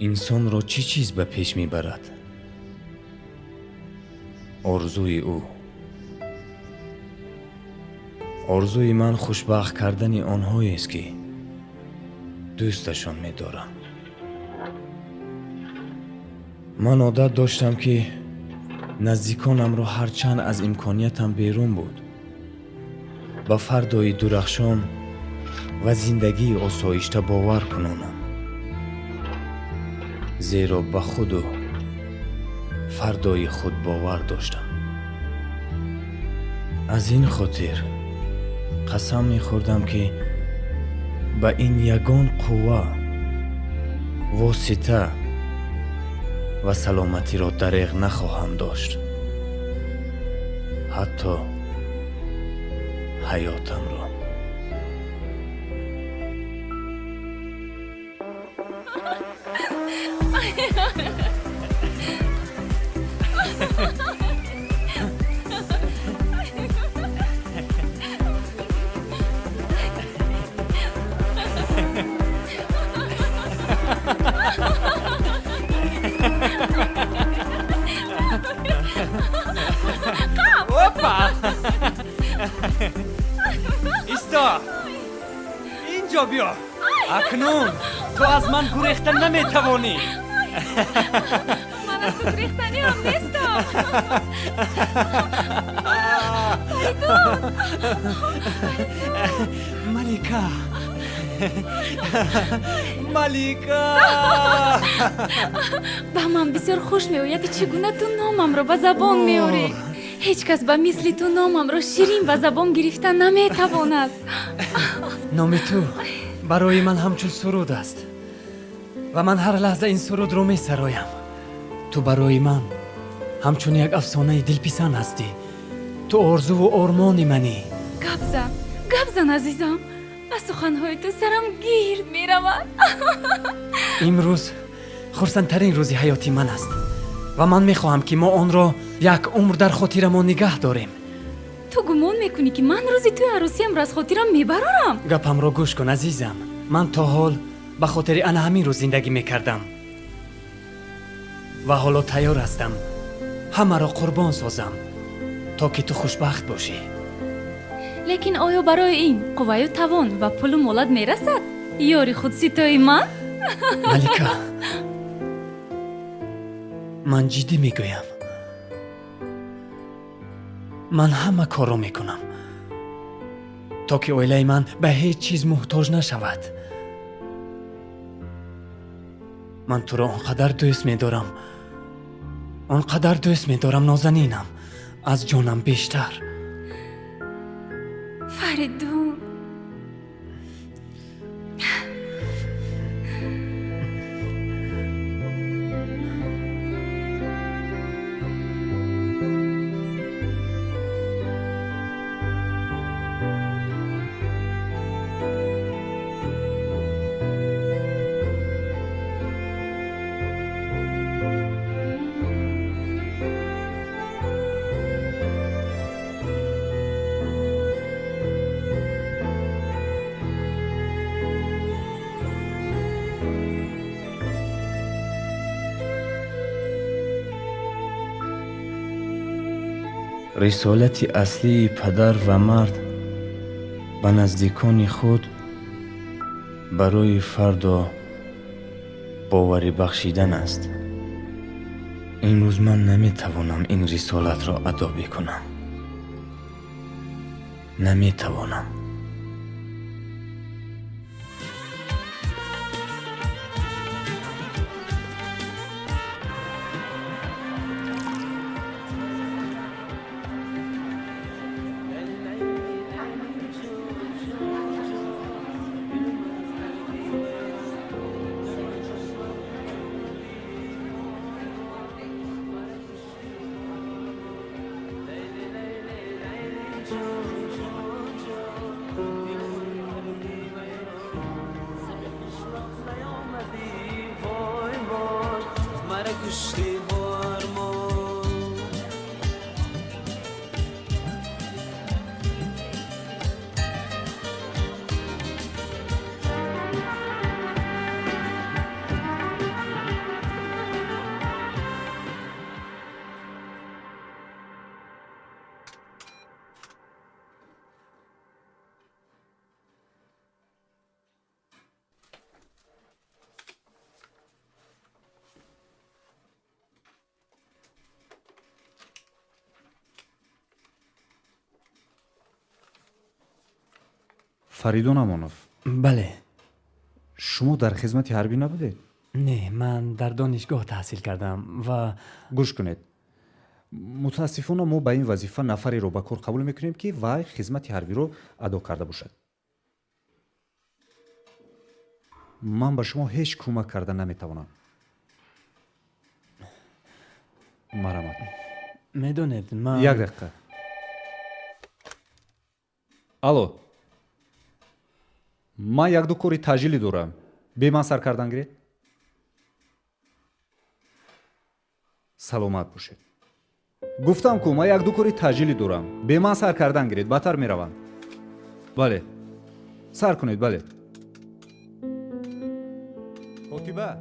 Инсонро чӣ чиз ба пеш мебарад? Орзуи ӯ. Орзуи ман хушбахт кардани онҳоест, ки дӯсташон медорам. Ман одат доштам, ки наздиконамро ҳарчанд аз имкониятам берун буд, ба фардои дурахшон ва зиндагии осоишта бовар кунонам. Зеро ба худу фардои худ бовар доштам. Аз ин хотир қасам мехӯрдам, ки ба ин ягон қувва, восита ва саломатиро дареғ нахоҳам дошт, ҳатто ҳаётамро. Опа! Исто! Инҷо биё! Акнун ту аз ман гурехта наметавонӣ. Ман аз ту гурехтаниам нестам. Фаридун! Малика! Малика! Ба ман бисёр хуш меояд, чӣ гуна ту номамро ба забон меорӣ. Ҳеҷ кас ба мисли ту номамро ширин ба забон гирифта наметавонад. Номи ту барои ман ҳамчун суруд аст ва ман ҳар лаҳза ин сурудро месароям. Ту барои ман ҳамчун як афсонаи дилписанд ҳастӣ. Ту орзуву ормони манӣ. Гап зан, гап зан, азизам. Аз суханҳои ту сарам гирд меравад. Имрӯз хурсандтарин рӯзи ҳаёти ман аст ва ман мехоҳам, ки мо онро як умр дар хотирамон нигаҳ дорем. Ту гумон мекунӣ, ки ман рӯзи тӯи арӯсиямро аз хотирам мебарорам? Гапамро гӯш кун, азизам. Ман то ҳол ба хотири ана ҳамин рӯз зиндагӣ мекардам ва ҳоло тайёр ҳастам ҳамаро қурбон созам, то ки ту хушбахт бошӣ. Лекин оё барои ин қувваю тавон ва пулу молат мерасад, ёри худситои ман? Малика, ман ҷиддӣ мегӯям. Ман ҳама корро мекунам, то ки оилаи ман ба ҳеҷ чиз муҳтоҷ нашавад. Ман туро он қадар дӯст медорам, он қадар дӯст медорам, нозанинам, аз ҷонам бештар. Фаридун, Рисолати аслии падар ва мард ба наздикони худ барои фардо боварӣ бахшидан аст. Имрӯз ман наметавонам ин рисолатро адо бикунам. Наметавонам. Фаридун Амонов. Бале. Шумо дар хизмати ҳарбӣ набудед? Не, ман дар донишгоҳ таҳсил кардам ва гӯш кунед. Мутаассифона, мо ба ин вазифа нафареро ба кор қабул мекунем, ки вай хизмати ҳарбиро адо карда бошад. Ман ба шумо ҳеҷ кӯмак карда наметавонам. Марҳамат. Медонед, ман Як дақиқа. Алло, ман якду кори таъҷилӣ дорам. Бе ман сар кардан гиред. Саломат бошед. Гуфтам ку, ман якду кори таъҷилӣ дорам. Бе ман сар кардан гиред, баъдтар меравам. Бале, сар кунед, бале. Котиба.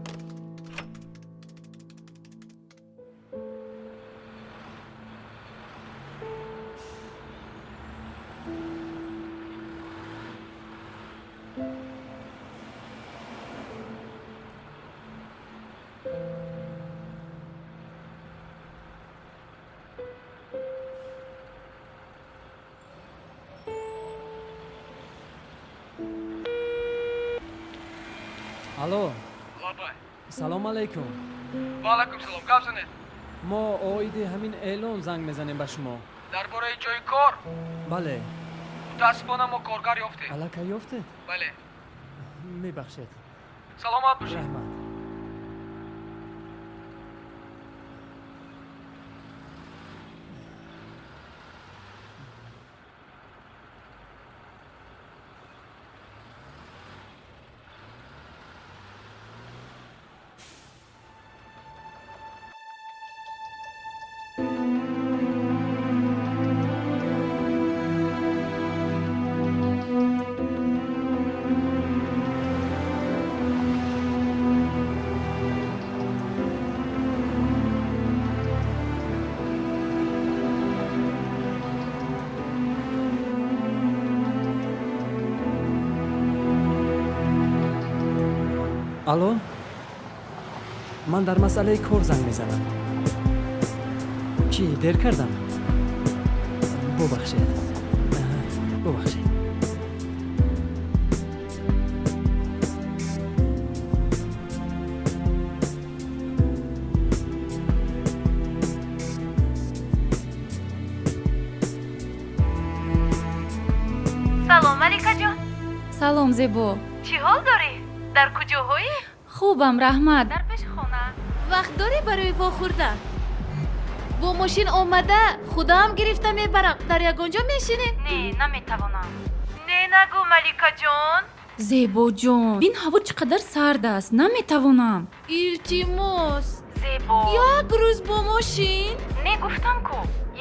Алло. Лабай. Салом алейкум. Ва алайкум салом. Гап занед. Мо оиди ҳамин эълон занг мезанем ба шумо. Дар бораи ҷои кор? Бале. Мутаассифона, мо коргар ёфтем. Аллакай ёфтед? Бале. Мебахшед. Саломат бошед. Раҳмат. Алло, ман дар масъалаи кор занг мезанам. Чӣ, дер кардам? Бубахшед, бубахшед. Салом, Маликаҷон. Салом, Зебо. Чӣ ҳол дорӣ? Дар куҷоҳоӣ? Хубам, раҳмат. Дар пеши хона. Вақт дорӣ барои вохӯрдан? Бо мошин омада, худам гирифта мебарам. Дар ягон ҷо мешинем? Не, наметавонам. Не нагӯ, Маликаҷон. Зебоҷон, бин, ҳаво чӣ қадар сард аст, наметавонам. Илтимос, Зебо, як рӯз бо мошин. Не, гуфтам ку,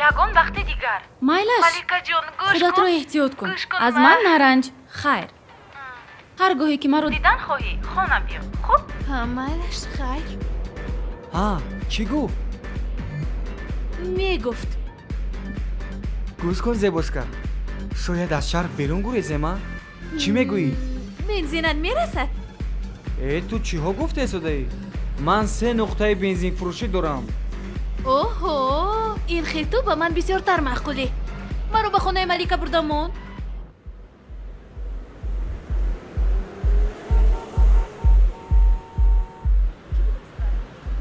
ягон вақти дигар. Майлаш. Маликаҷон, гӯш кун. Худатро эҳтиёт кун. Гӯш кун. Аз ман наранҷ. Хайр, ҳар гоҳе ки маро дидан хоҳӣ, хона биё, хуб? Ҳа, майлаш, хайр. Ҳа, чӣ гуфт? Мегуфт. Гӯш кун, Зебоска, шояд аз шаҳр берун гурезем, а? Чӣ мегӯӣ? Бензинат мерасад? Э, ту чиҳо гуфтесодаӣ? Ман се нуқтаи бензинфурӯшӣ дорам. Оҳо, ин хел ту ба ман бисёртар маъқулӣ. Маро ба хонаи Малика бурда мон.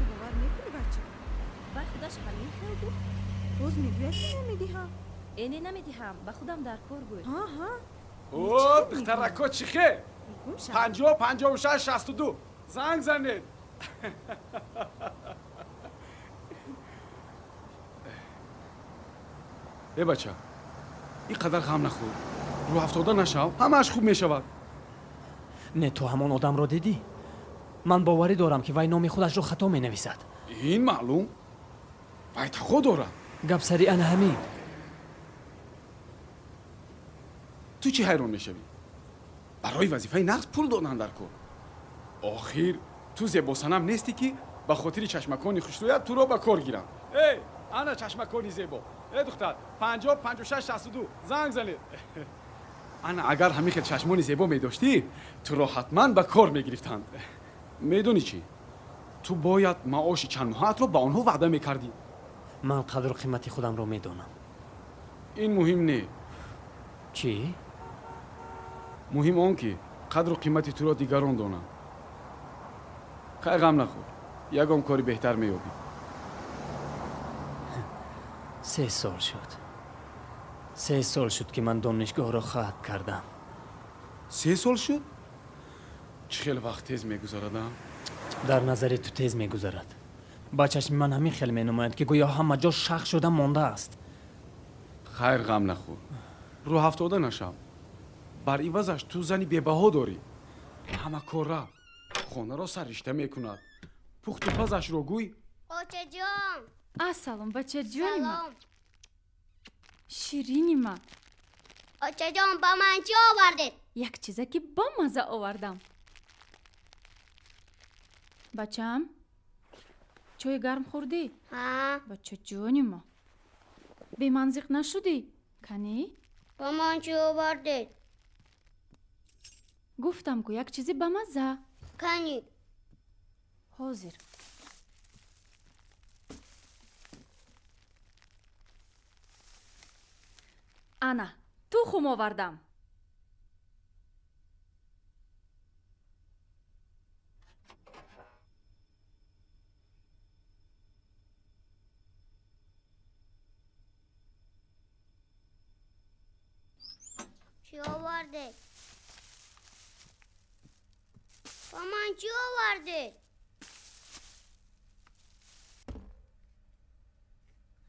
Бовар мекунӣ, бача? Вай худаш ҳамин хел гуфт. Боз мегӯяд, ки намедиҳам. Э, не, намедиҳам, ба худам дар кор, гӯй. Ҳа, ҳа. О, духтарако, чӣ хел? 50 56 62 занг занед. Э, бача, ин қадар ғам нахӯр, рӯҳафтода нашав, ҳамааш хуб мешавад. Не, ту ҳамон одамро дидӣ? Ман боварӣ дорам, ки вай номи худашро хато менависад. Ин маълум, вай тақо дорад. Гап сари ана ҳамин. Ту чӣ ҳайрон мешавӣ? Барои вазифаи нағз пул додан дар кор. Охир ту зебосанам нестӣ, ки ба хотири чашмакони хушрӯят туро ба кор гирам. Эй, ана чашмакони зебо. Э, духтар, 50 56 62 занг занед. Ана, агар ҳамин хел чашмони зебо медоштӣ, туро ҳатман ба кор мегирифтанд. Медонӣ чӣ? Ту бояд маоши чанд моҳаатро ба онҳо ваъда мекардӣ. Ман қадру қимати худамро медонам. Ин муҳим не. Чӣ? Муҳим он ки қадру қимати туро дигарон донанд. Хай, ғам нахӯр, ягон кори беҳтар меёбӣ. 3 сол шуд. 3 сол шуд, ки ман донишгоҳро хатм кардам. 3 сол шуд? Чӣ хел вақт тез мегузарад, а? Дар назари ту тез мегузарад. Ба чашми ман ҳамин хел менамояд, ки гӯё ҳама ҷо шах шуда мондааст. Хайр, ғам нахӯр, рӯҳафтода нашав. Бар ивазаш ту зани бебаҳо дорӣ. Ҳама кора, хонаро сарришта мекунад, пухту пазашро гӯй. Очаҷон! Ассалом, бачаҷони ман. Ширини ман. Очаҷон, ба ман чӣ овардед? Як чизе ки бомаза овардам. Бачаам, чойи гарм хӯрдӣ? Ҳа. Бачаҷони ман, беманзиқ нашудӣ? Канӣ? Ба ман чӣ овардед? Гуфтам ку, як чизи бамаза. Канӣ? Ҳозир. Ана, тухм овардам. Чӣ овардед? Ба ман чӣ овардед?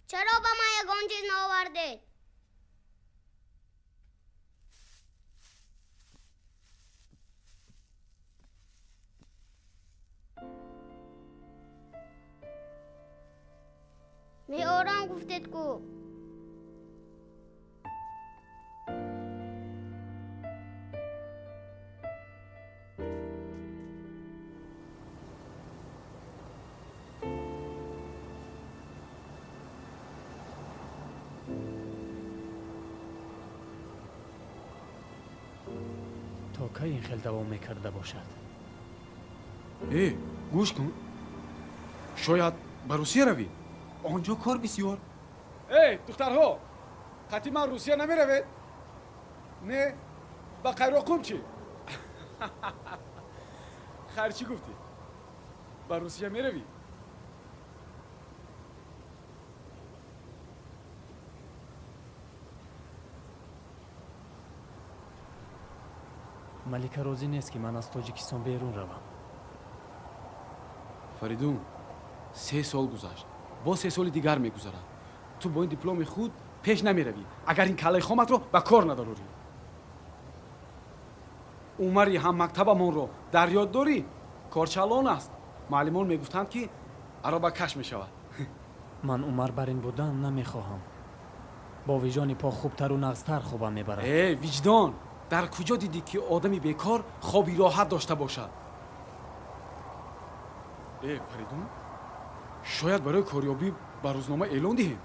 Чаро ба ман ягон чиз наовардед? Меорам гуфтед ку. То кай ин хел давом мекарда бошад? Э, гӯш кун, шояд ба Русия равӣ, он ҷо кор бисёр. Эй, духтарҳо, қатъи ман Русия намеравед? Не, ба Қайроқум чӣ? Хайр, чӣ гуфтӣ? Ба Русия меравӣ? Малика розӣ нест, ки ман аз Тоҷикистон берун равам. Фаридун, 3 сол гузашт, боз 3 соли дигар мегузарад. Ту бо ин дипломи худ пеш намеравӣ, агар ин каллаи хоматро ба кор надарорӣ. Умари ҳаммактабамонро дар ёд дорӣ? Корчалон аст. Муаллимон мегуфтанд, ки аробакаш мешавад. Ман Умар бар ин будан намехоҳам. Бо виҷдони пок хубтару нағзтар хобам мебарад. Э, виҷдон! Дар куҷо дидӣ, ки одами бекор хоби роҳат дошта бошад? Э, Фаридун, шояд барои корёбӣ ба рӯзнома эълон диҳем?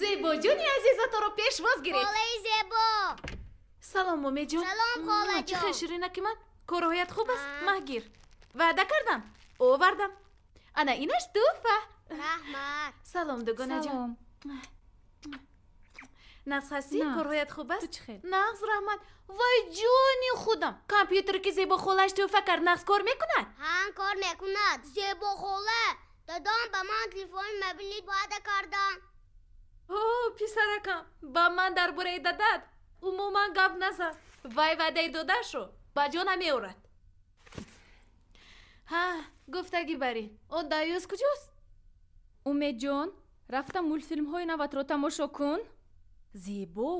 Зебоҷони азизаторо пешвоз гирифт. Холаи Зебо! Салом, Умедҷон. Салом, холаҷон. Чӣ хел ширинаки ман? Корҳоят хуб аст? Маҳгир. Ваъда кардам, овардам. Ана инаш туҳфа. Раҳмат. Салом, дугонаҷон. Нағз ҳастӣ? Корҳоят хуб аст? Нағз, раҳмат. Вай, ҷони худам, компютере ки Зебо холааш туҳфа кард, нағз кор мекунад? Ҳа, кор мекунад. Зебо хола, дадом ба ман телефони мобилӣ ваъда карданд. О, писаракам, ба ман дар бораи дадат умуман гап назан. Вай ваъдаи додаашро ба ҷо намеорад. Ҳа, гуфтагӣ барин, он даюс куҷост? Умедҷон, рафта мултфилмҳои наватро тамошо кун. Зебо,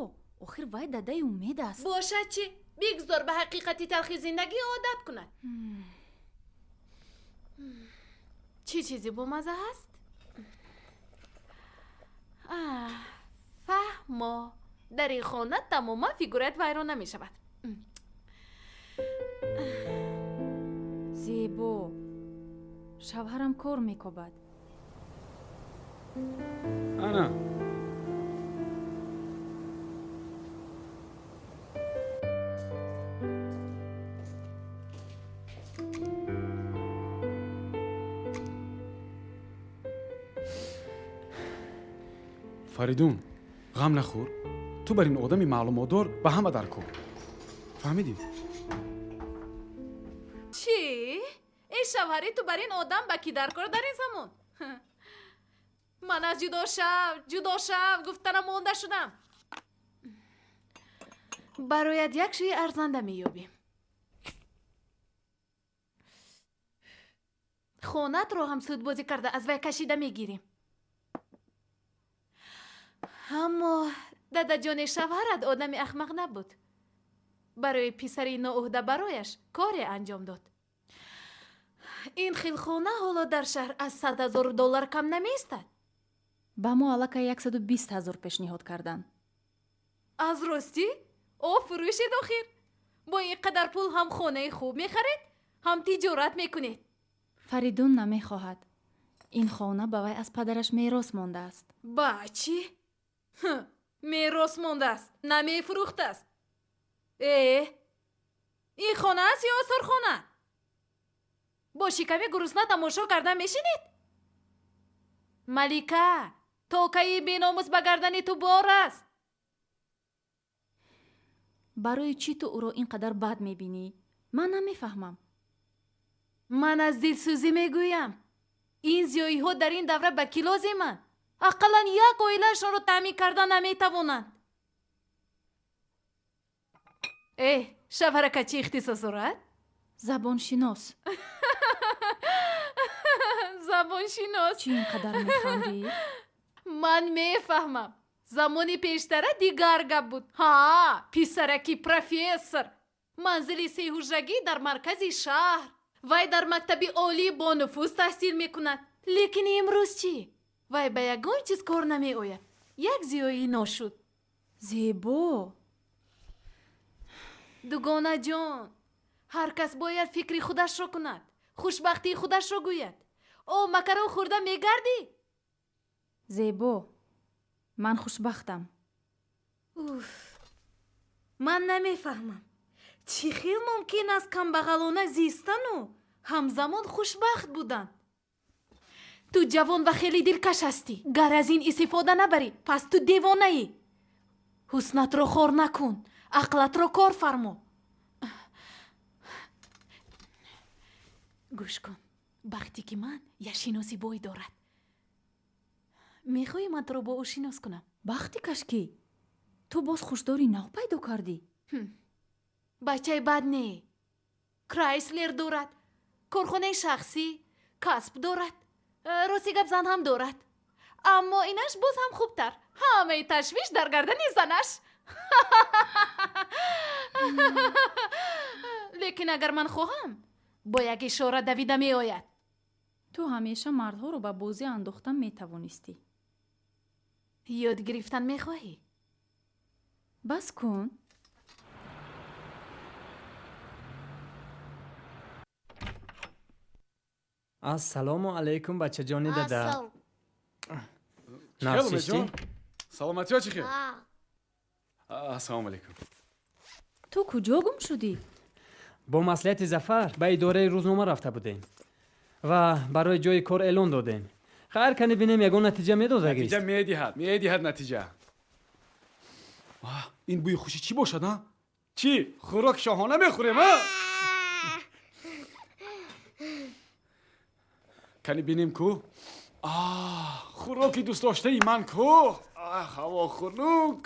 охир вай дадаи Умед аст. Бошад чӣ? Бигзор ба ҳақиқати талхи зиндагӣ одат кунад. Чӣ чизе бомаза ҳаст? Фаҳмо, дар ин хона тамоман фигурат вайрон намешавад. Зебо, шавҳарам кор мекобад. Ана. Фаридун, ғам нахӯр. Ту бар ин одами маълумотдор ба ҳама дар кор. Фаҳмидӣ? Чӣ? Эй шавҳари ту бар ин одам ба кӣ дар кор дар ин замон? Ман аз ҷудо шав, ҷудо шав гуфтанам монда шудам. Барояд як шӯи арзанда меёбем. Хонатро ҳам судбозӣ карда аз вай кашида мегирем. Аммо дадаҷони шавҳарат одами ахмақ набуд. Барои писари ноуҳда барояш коре анҷом дод. Ин хел хона ҳоло дар шаҳр аз 100 000 доллар кам намеистад. Ба мо аллакай 120 000 пешниҳод карданд. Аз ростӣ? О, фурӯшед охир. Бо ин қадар пул ҳам хонаи хуб мехаред, ҳам тиҷорат мекунед. Фаридун намехоҳад. Ин хона ба вай аз падараш мерос мондааст. Ба чӣ? Мерос мондааст, намефурӯхтааст. Э, ин хона аст ё осорхона? Бо шиками гурусна тамошо карда мешинед? Малика, токаи беномус ба гардани ту бор аст. Барои чӣ ту ӯро ин қадар бад мебинӣ? Ман намефаҳмам. Ман аз дилсӯзӣ мегӯям. Ин зиёиҳо дар ин давра ба кӣ лозиманд? Ақаллан як оилаашонро таъмин карда наметавонанд. Э, шавҳарака чӣ ихтисос дорад? Забоншинос. Забоншинос. Чӣ ин қадар механдӣ? Ман мефаҳмам. Замони пештара дигар гап буд. Ҳа, писараки профессор. Манзили сеҳуҷрагӣ дар маркази шаҳр. Вай дар мактаби олии бонуфуз таҳсил мекунад. Лекин имрӯз чӣ? Вай ба ягон чиз кор намеояд. Як зиёӣ ношуд. Зебо. Дугонаҷон, ҳар кас бояд фикри худашро кунад, хушбахтии худашро гӯяд. О, макарон хӯрда мегардӣ? Зебо, ман хушбахтам. Уф, ман намефаҳмам. Чӣ хел мумкин аст камбағалона зистану ҳамзамон хушбахт будан? Ту ҷавон ва хеле дилкаш ҳастӣ. Гар аз ин истифода набарӣ, пас ту девонаӣ. Ҳуснатро хор накун, ақлатро кор фармо. Гӯш кун, бахте ки ман як шиноси бой дорад. Мехоҳӣ ман туро бо ӯ шинос кунам? Бахти кашкӣ? Ту боз хушдори нав пайдо кардӣ? Бачаи бад не. Крайслер дорад, корхонаи шахсӣ, касб дорад, рости гап зан ҳам дорад. Аммо инаш боз ҳам хубтар. Ҳамаи ташвиш дар гардани занаш. Лекин агар ман хоҳам, бо як ишора давида меояд. Ту ҳамеша мардҳоро ба бозӣ андохтан метавонистӣ. Ёд гирифтан мехоҳӣ? Бас кун. Ассалому алайкум, бачаҷони дада. Нафсишти? Саломатиё чӣ хел? Ассалому алайкум. Ту куҷо гум шудӣ? Бо маслиҳати Зафар ба идораи рӯзнома рафта будем ва барои ҷои кор эълон додем. Хайр, кани бинем ягон натиҷа медодагист. Натиҷа медиҳад, медиҳад натиҷа. Ин бӯи хушӣ чӣ бошад, а? Чӣ? Хӯрок шоҳона мехӯрем, а? Кани бинем ку? Хӯроки дӯстдоштаи ман ку? Ҳаво хунук.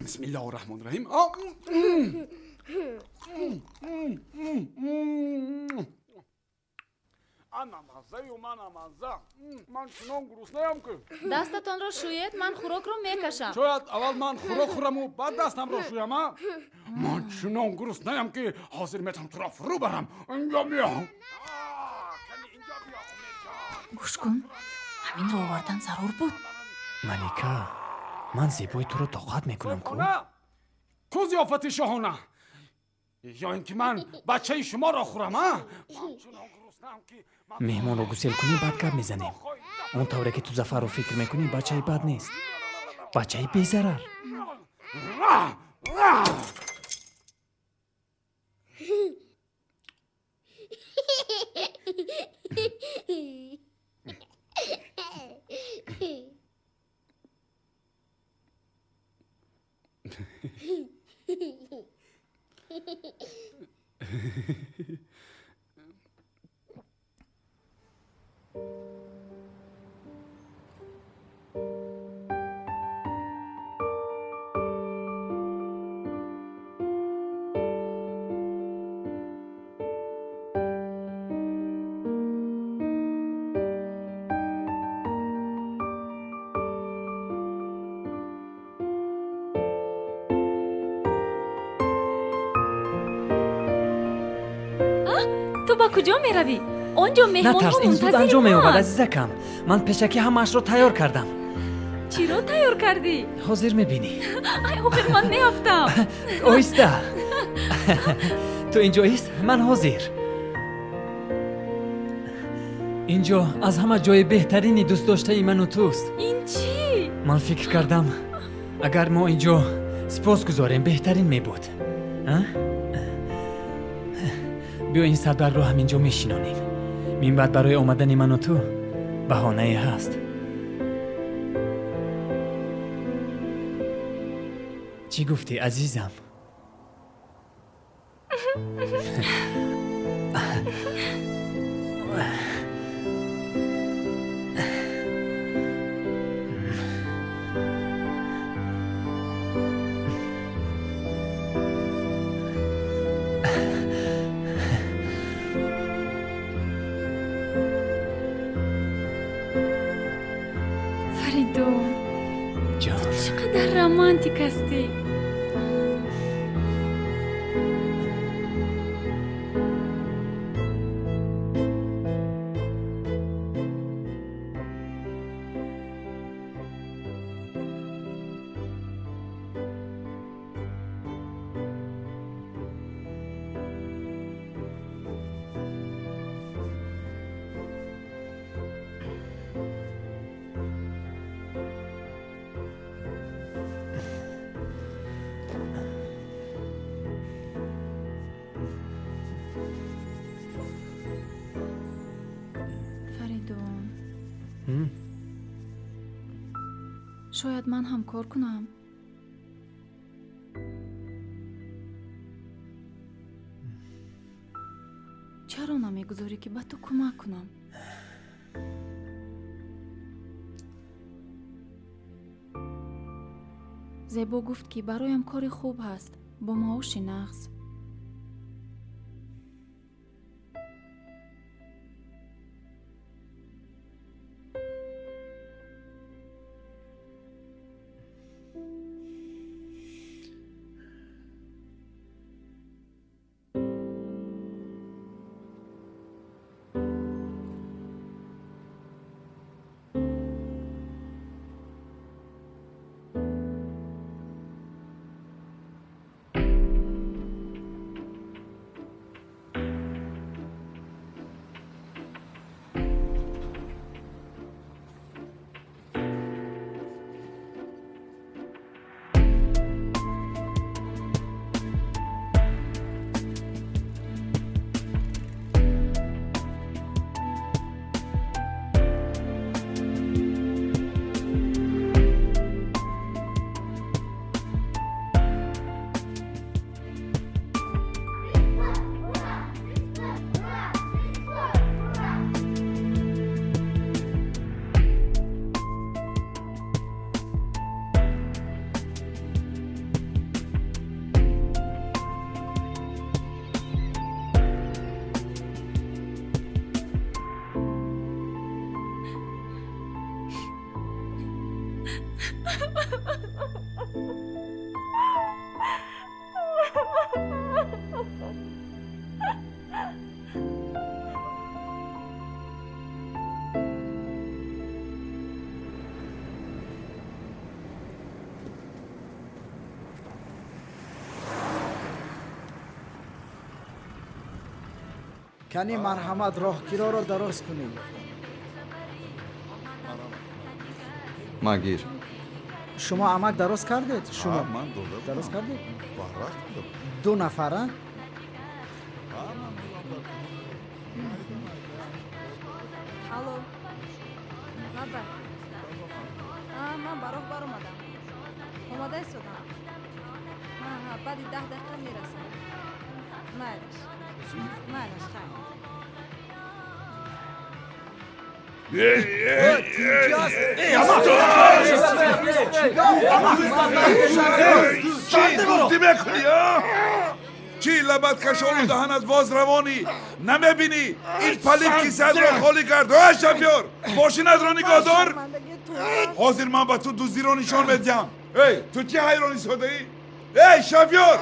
Бисмиллоҳу раҳмони раҳим. Ана маззаю мана мазза. Ман чунон гуруснаям ки. Дастатонро шӯед, ман хӯрокро мекашам. Шояд аввал ман хӯрок хӯраму баъд дастамро шӯям, а? Ман чунон гуруснаям ки ҳозир метавонам туро фурӯ барам. Инҷо биё. Гӯш кун, ҳаминро овардан зарур буд. Малика, ман зебои туро тоқат мекунам ку? Ку зиёфати шоҳона? Ё ин ки ман бачаи шуморо хӯрам, а? Меҳмонро гусел кунӣ, баъд гап мезанем. Он тавре ки ту Зафарро фикр мекунӣ, бачаи бад нест, бачаи безарар. Ту ба куҷо меравӣ? Он ҷо меҳмонҳо Натарс, ин зуд мунтазири анҷом меёбад, моанд. азизакам. Ман пешакӣ ҳамаашро тайёр кардам. Чиро тайёр кардӣ? Ҳозир мебинӣ. Ай, охир ман меафтам. Оҳиста. Ту инҷо ист, ман ҳозир. Инҷо аз ҳама ҷои беҳтарини дӯстдоштаи ману туст. Ин чӣ? Ман фикр кардам, агар мо инҷо сипос гузорем, беҳтарин мебуд. А? Биё ин садбаргро ҳаминҷо мешинонем. Минбаъд барои омадани ману ту баҳонае ҳаст. Чӣ гуфтӣ, азизам? Фаридун, Ҷон. Ту чӣ қадар романтик ҳастӣ. Фаридун, шояд ман ҳам кор кунам. Чаро намегузорӣ, ки ба ту кӯмак кунам? Зебо гуфт, ки бароям кори хуб ҳаст бо маоши нағз. Кани, марҳамат, роҳкироро дароз кунед. Магир. Шумо, амак, дароз кардед? Шумо Ман дода. дароз кардед? Барвақт дода. Ду нафара? Алло, лаббай. Ман ба роҳ баромадам, омада истодам. Ҳа, баъди 10 дақиқа мерасам. Майлаш, майлаш, хайр. Чӣ дуздӣ мекунӣ, а? Чӣ лабат кашолу даҳанат боз равонӣ? Намебинӣ ин палид кисаатро холӣ кард? А, шофёр, мошинатро нигоҳ дор. Ҳозир ман ба ту дуздиро нишон медиҳам. Эй, ту чӣ ҳайрон истодаӣ? Эй, шофёр,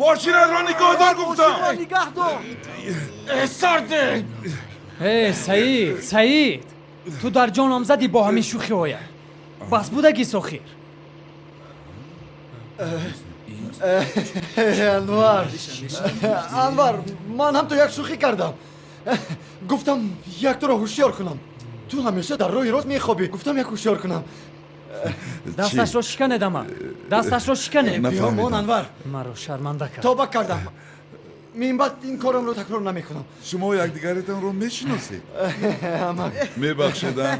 мошинатро нигоҳ дор гуфтам. Нигоҳ дор. Сарде! Э, Саид, Саид, ту дар ҷонам задӣ бо ҳамин шӯхиҳоят. Бас будагӣ сохир. Анвар, Анвар, ман ҳам ту як шӯхӣ кардам. Гуфтам як туро ҳушёр кунам. Ту ҳамеша дар роҳи рост мехобӣ. Гуфтам як ҳушёр кунам. Дасташро шиканед, ама. Дасташро шиканед. Биёмон, Анвар. Маро шарманда кард. Тоба кардам. Минбаъд ин корамро такрор намекунам. Шумо якдигаретонро мешиносед? Амак. Мебахшед, а?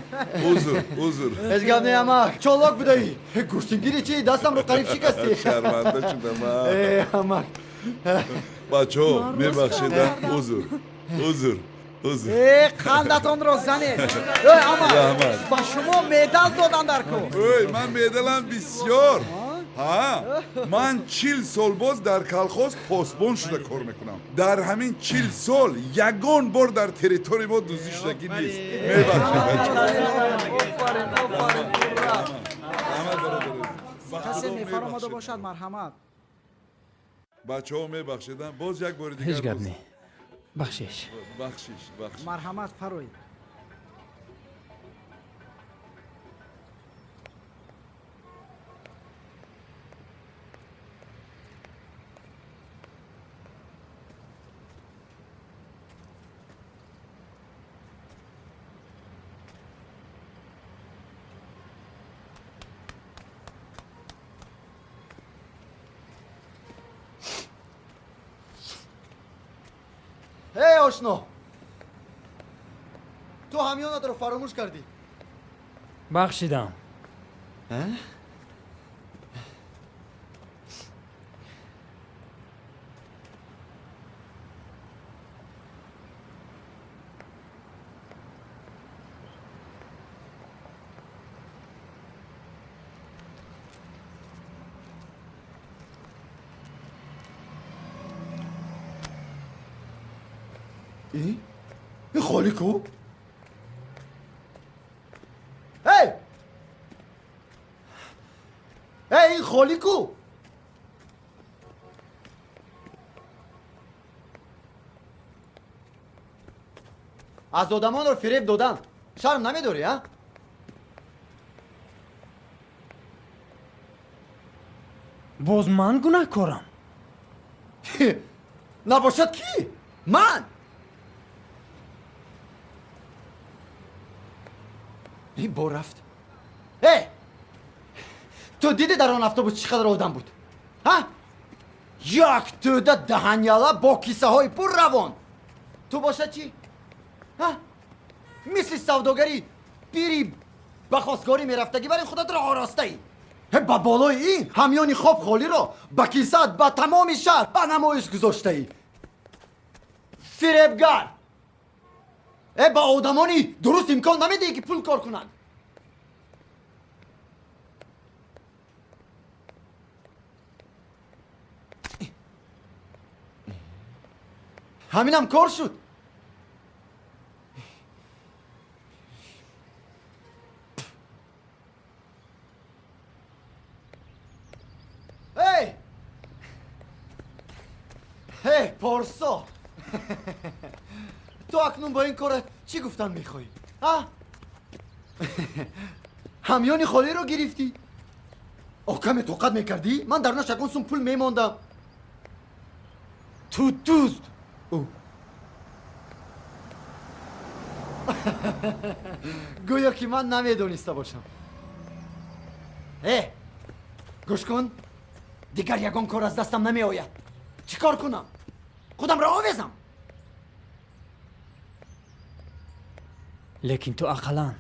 Узр, узр. Ҳеҷ гап не, амак. Чолок будаӣ. Гӯштингири чӣ? Дастамро қариб шикастӣ. Шарманда шудам, а? Э, амак. Бачаҳо, мебахшед, а? Узр, узр, узр. Э, қандатонро занед. Эй, амак, Раҳмат. ба шумо медал додан дар кор. Ой, ман медалам бисёр. Ҳа, ман 40 сол боз дар колхоз посбон шуда кор мекунам. Дар ҳамин 40 сол ягон бор дар территорияи мо дуздӣ шудагӣ нест. Мебахшед, бачаҳо. Касе мефаромада бошад, марҳамат. Бачаҳо, мебахшедам, боз як бори дигар. Ҳеҷ гап не. Бахшиш. Бахшиш, бахшиш. Марҳамат, фароед. Эй, ошно! Ту ҳамёнатро фаромӯш кардӣ. Бахшидам. Ин холӣ ку? Эй! Эй, ин холӣ ку? Аз одамонро фиреб додан шарм намедорӣ, а? Боз ман гунаҳкорам? Набошад кӣ? Ман! Ин бор рафт. Э! Ту дидӣ дар он автобус чӣ қадар одам буд? Ҳа? Як тӯда даҳаняла бо кисаҳои пур равон. Ту бошад чӣ? Ҳа? Мисли савдогари пири ба хостгорӣ мерафтагӣ, вале худатро оростаӣ. Ба болои ин ҳамёни хоб холиро ба кисаат ба тамоми шаҳр ба намоиш гузоштаӣ. Фиребгар! Э, ба одамони дуруст имкон намедиҳӣ ки пул кор кунанд. Ҳаминам кор шуд. Эй! Эй, порсо! Ту акнун бо ин корат чӣ гуфтан мехоҳӣ? А? Ҳамёни холиро гирифтӣ? О, каме тоқат мекардӣ? Ман дар наш ягон сум пул мемондам. Ту дузд! Гӯё ки ман намедониста бошам. Э, гӯш кун, дигар ягон кор аз дастам намеояд. Чӣ кор кунам? Худамро овезам? Лекин ту ақаллан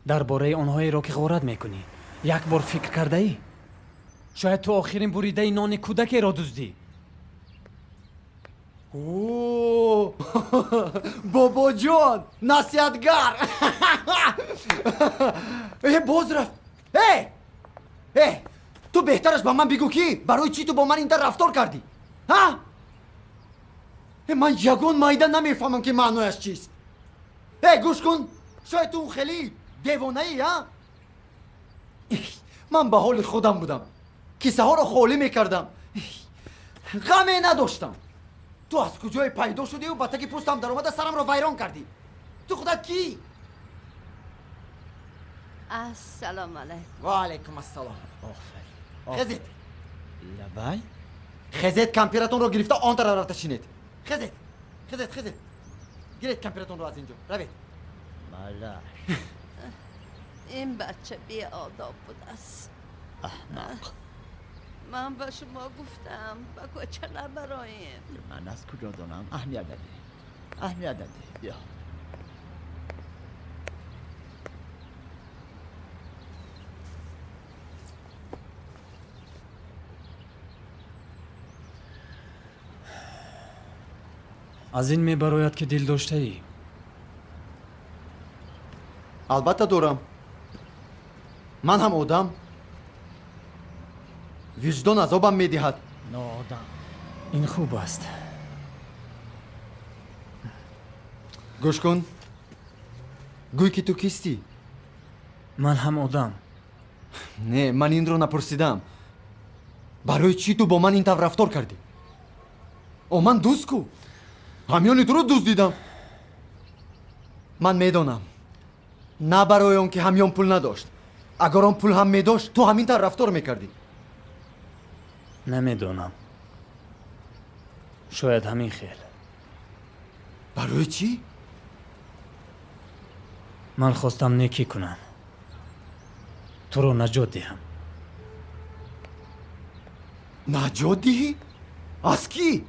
дар бораи онҳоеро ки ғорат мекунӣ як бор фикр кардаӣ? Шояд ту охирин буридаи нони кӯдакеро дуздӣ. О, бобоҷон, насиҳатгар. Э, боз рафт. Э, э, ту беҳтараш ба ман бигӯ, ки барои чӣ ту бо ман ин тавр рафтор кардӣ, ҳа? Э, ман ягон майда намефаҳмам, ки маънояш чист. Э, гӯш кун, шояд ту хеле девонаӣ, ҳа? Ман ба ҳоли худам будам, кисаҳоро холӣ мекардам, ғаме надоштам. Ту аз куҷое пайдо шудиву ба таги пӯстам даромада сарамро вайрон кардӣ? Ту худат кӣ? Ассалому алайкум. Ва алайкум ассалом. Офарин. Хезед. Лабай. Хезед, кампиратонро гирифта он тараф рафта шинед. Хезед, хезед, хезед, гиред кампиратонро, аз инҷо равед. Малаш. Ин бача беодоб будааст. Аҳмақ. Ман ба шумо гуфтам, ба кӯча набароем. Ман аз куҷо донам? Аҳамият надеҳ, аҳамият надеҳ, биё. Аз ин мебарояд, ки дил доштаӣ. Албатта дорам, ман ҳам одам, виҷдон азобам медиҳад. Ноодам. Ин хуб аст. Гӯш кун, гӯй, ки ту кистӣ? Ман ҳам одам. Не, ман инро напурсидам. Барои чӣ ту бо ман ин тавр рафтор кардӣ? О, ман дузд ку, ҳамёни туро дуздидам. Ман медонам, на барои он ки ҳамён пул надошт. Агар он пул ҳам медошт, ту ҳамин тавр рафтор мекардӣ? Намедонам, шояд ҳамин хел. Барои чӣ? Ман хостам некӣ кунам, туро наҷот диҳам. Наҷот диҳӣ? Аз кӣ?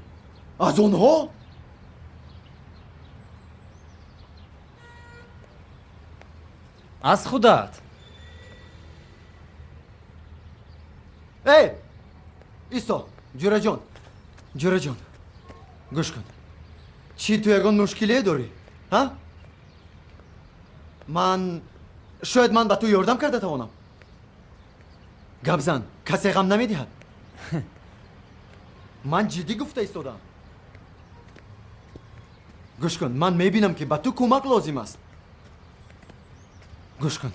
Аз онҳо? Аз худат. Эй, исто, ҷураҷон, ҷураҷон, гӯш кун. Чӣ, ту ягон мушкилие дорӣ, ҳа? Ман шояд ман ба ту ёрдам карда тавонам. Гап зан, касе ғам намедиҳад. Ман ҷиддӣ гуфта истодам. Гӯш кун, ман мебинам, ки ба ту кӯмак лозим аст. Гӯш кун,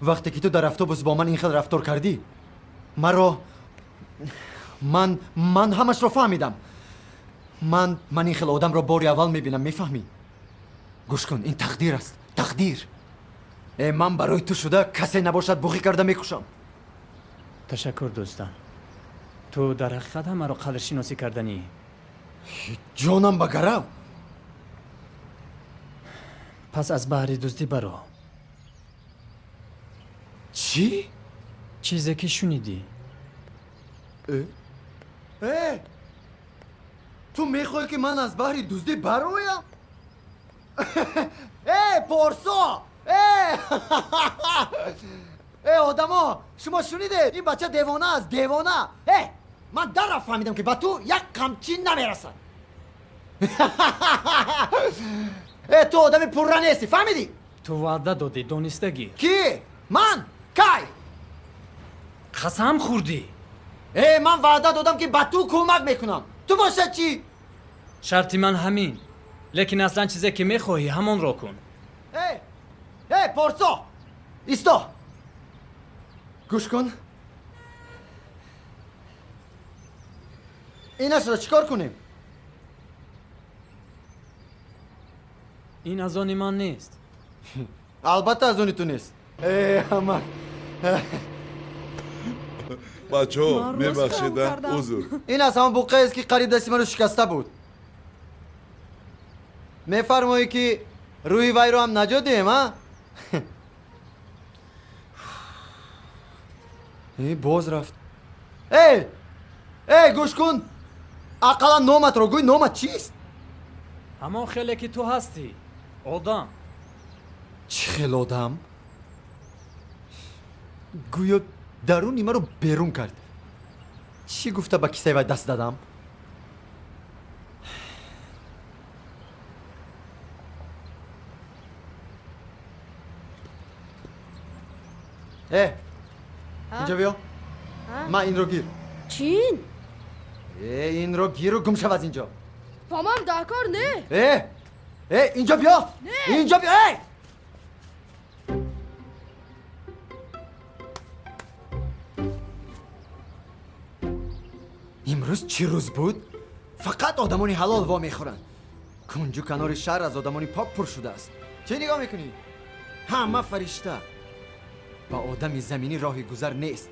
вақте ки ту дар автобус бо ман ин хел рафтор кардӣ, маро ман ҳамашро фаҳмидам. Ман ин хел одамро бори аввал мебинам, мефаҳмӣ? Гӯш кун, ин тақдир аст, тақдир. Э, ман барои ту шуда касе набошад, буғӣ карда мекушам. Ташаккур, дӯстам, ту дар ҳақиқат ҳам маро қадршиносӣ карданӣ. Ҷонам ба гарав. Пас аз баҳри дуздӣ баро. Чӣ? Чизе ки шунидӣ. Э? Э! Ту мехоҳӣ, ки ман аз баҳри дуздӣ бароям? Э, порсо! Э! Э, одамо, шумо шунидед? Ин бача девона аст, девона! Э, ман даррафт фаҳмидам, ки ба ту як қамчин намерасад. Э, ту одами пурра нестӣ, фаҳмидӣ? Ту ваъда додӣ, дониста гир. Кӣ? Ман? Кай? Қасам хӯрдӣ. Э, ман ваъда додам, ки ба ту кӯмак мекунам. Ту бошад чӣ? Шарти ман ҳамин, лекин аслан чизе ки мехоҳӣ, ҳамонро кун. Э, э, порсо, исто, гӯш кун, инашро чӣ кор кунем? Ин аз они ман нест. Албатта, аз они ту нест. Э, ҳамак. Бачаҳо, мебахшед, узр. Ин аз ҳамон буққаест, ки қариб дасти маро шикаста буд. Мефармоӣ, ки рӯҳи вайро ҳам наҷот диҳем, а? Э, боз рафт. Э, э, гӯш кун, ақаллан номатро гӯй, номат чист? Ҳамон хеле ки ту ҳастӣ, одам. Чӣ хел одам? Гӯё даруни маро берун кард. Чӣ гуфта ба кисаи вай даст дадам? Э, инҷо биё. Ма инро гир. Чин? Э, инро гиру гум шав аз инҷо. Ба ман дар кор не. Э, э, инҷо биё. Инҷо биё. Э! Имрӯз чӣ рӯз буд? Фақат одамони ҳалол во мехӯранд. Кунҷу канори шаҳр аз одамони пок пур шудааст. Чӣ нигоҳ мекунӣ? Ҳама фаришта. Ба одами заминӣ роҳи гузар нест.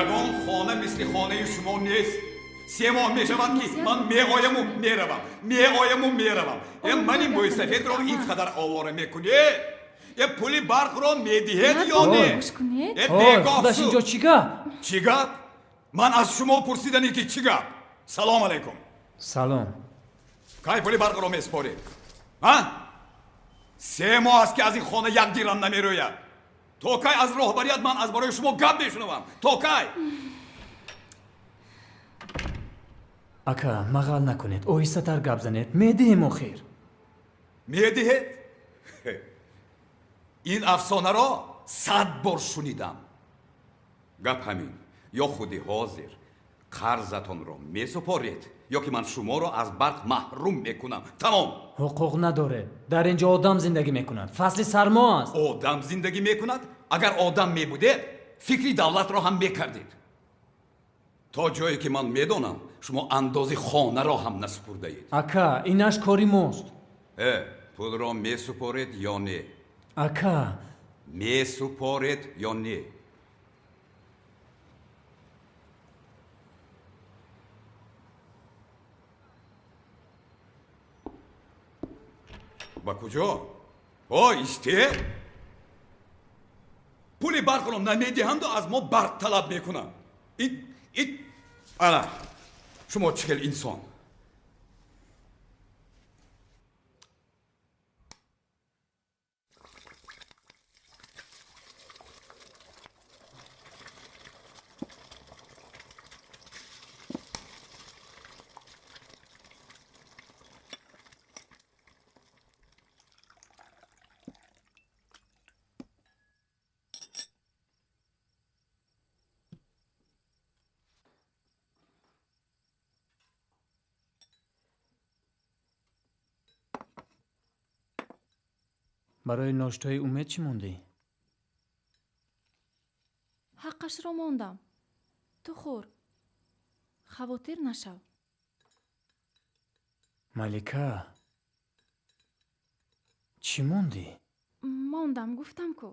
Ягон хона мисли хонаи шумо нест. Се моҳ мешавад, ки ман меояму меравам, меояму меравам. Э, мани мӯйсафедро ин қадар овора мекунед? Э, пули барқро медиҳед ё не? Э, бегоҳ. Худаш, инҷо чӣ гап? Чӣ гап? Ман аз шумо пурсидане, ки чӣ гап. Салом алайкум. Салом. Кай пули барқро месупоред? А, 3 моҳ аст, ки аз ин хона як дирам намерӯяд. То кай аз роҳбарият ман аз бораи шумо гап мешунавам? То кай? Ака, мағал накунед, оҳистатар гап занед, медиҳем охир. Медиҳед? Ин афсонаро 100 бор шунидам. Гап ҳамин: ё худи ҳозир қарзатонро месупоред, ё ки ман шуморо аз барқ маҳрум мекунам. Тамом. Ҳуқуқ надоред. Дар инҷо одам зиндагӣ мекунад, фасли сармо аст. Одам зиндагӣ мекунад? Агар одам мебудед, фикри давлатро ҳам мекардед. То ҷое ки ман медонам, шумо андози хонаро ҳам насупурдаед. Ака, инаш кори мост. Э, пулро месупоред ё не? Ака, месупоред ё не? Ба куҷо? О, исте? Пули барқро намедиҳанду аз мо барқ талаб мекунанд. Ит ана шумо чӣ хел инсон? Барои ноштои Умед чӣ мондӣ? Ҳаққашро мондам. Ту хӯр, хавотир нашав. Малика, чӣ мондӣ? Мондам, гуфтам ку.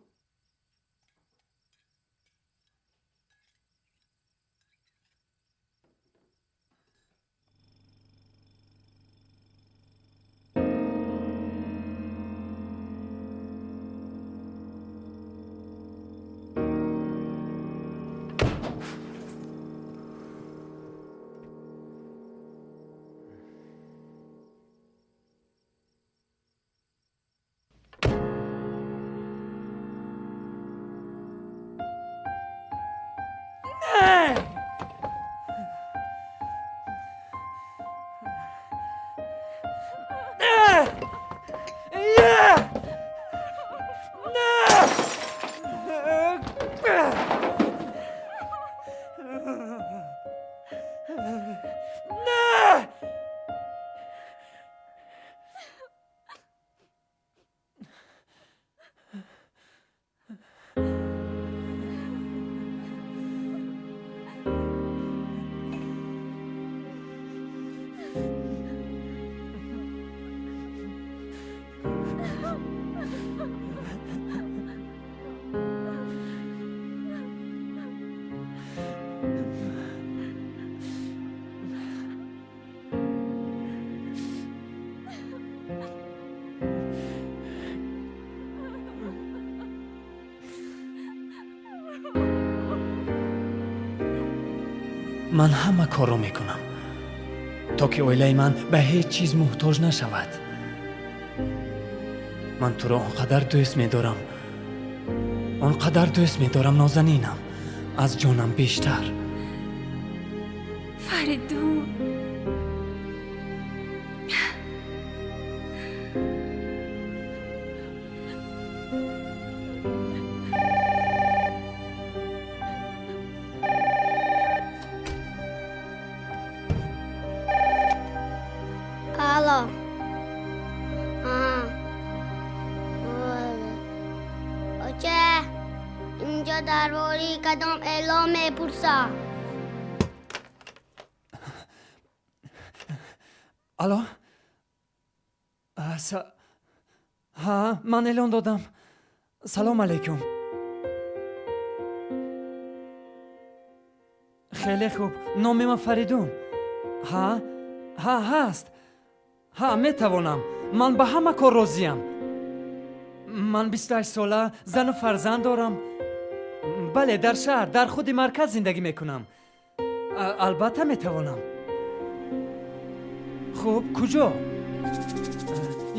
Ман ҳама корро мекунам. То ки оилаи ман ба ҳеҷ чиз муҳтоҷ нашавад. Ман туро он қадар дӯст медорам, он қадар дӯст медорам, нозанинам, аз ҷонам бештар. Фаридун, Алло. Оча, инҷо дар бораи кадом эълон мепурсам? Алло? Ҳа, ман эълон додам. Салом алейкум. Хеле хуб. Номи ман Фаридун. Ҳа, ҳа, ҳаст. Ҳа, метавонам. Ман ба ҳама кор розиям. Ман 28 сола, зану фарзанд дорам. Бале, дар шаҳр, дар худи марказ зиндагӣ мекунам. Албатта метавонам. Хуб, куҷо?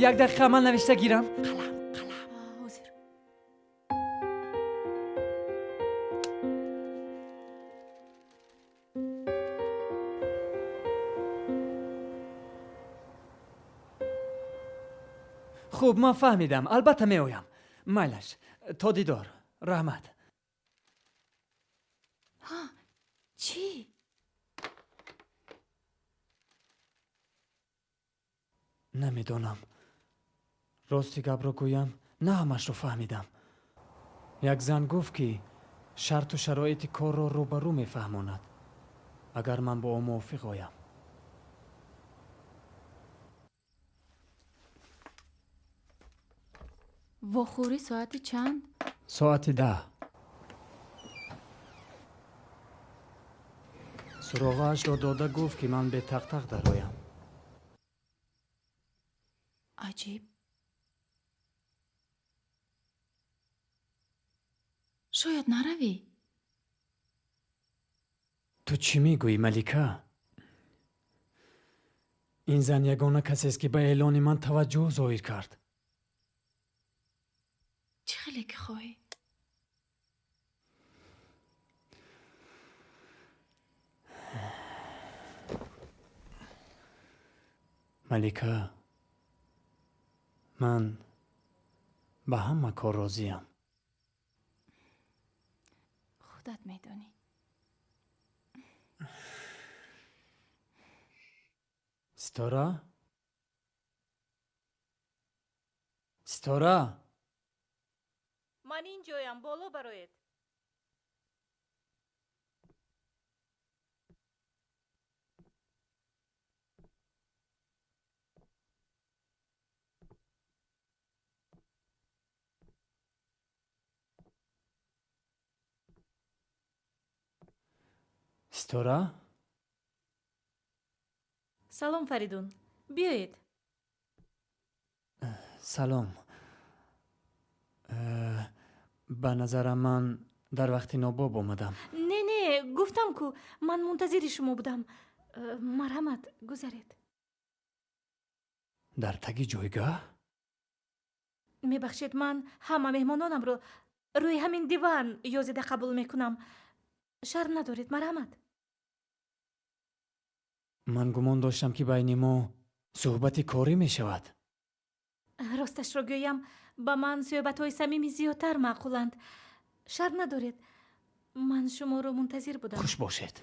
Як дақиқа ман навишта гирам. Қалам, қалам. Ҳозир. Хуб, ман фаҳмидам. Албатта меоям. Майлаш, то дидор. Раҳмат. Ҳа, чӣ? Намедонам. Рости гапро гӯям, на ҳамашро фаҳмидам. Як зан гуфт, ки шарту шароити корро рӯ ба рӯ мефаҳмонад, агар ман бо ӯ мувофиқ оям. Вохӯрӣ соати чанд? Соати 10. Суроғаашро дода гуфт, ки ман бетақтақ дароям. Аҷиб. Шояд наравӣ? Ту чӣ мегӯӣ, Малика? Ин зан ягона касест, ки ба эълони ман таваҷҷӯҳ зоҳир кард. Чӣ хеле ки хоҳӣ. Малика, ман ба ҳама кор розиям. Худат медонӣ. Ситора? Ситора? Ман ин ҷоям, боло бароед. Ситора? Салом, Фаридун. Биёед. Салом. Ба назарам ман дар вақти нобоб омадам. Не, не, гуфтам ку, ман мунтазири шумо будам. Марҳамат, гузаред. Дар таги ҷойгаҳ? Мебахшед, ман ҳама меҳмононамро рӯи ҳамин диван ёзида қабул мекунам. Шарм надоред, марҳамат. Ман гумон доштам, ки байни мо суҳбати корӣ мешавад. Росташро гӯям, ба ман суҳбатҳои самимӣ зиёдтар маъқуланд. Шарм надоред, ман шуморо мунтазир будам. Хуш бошед.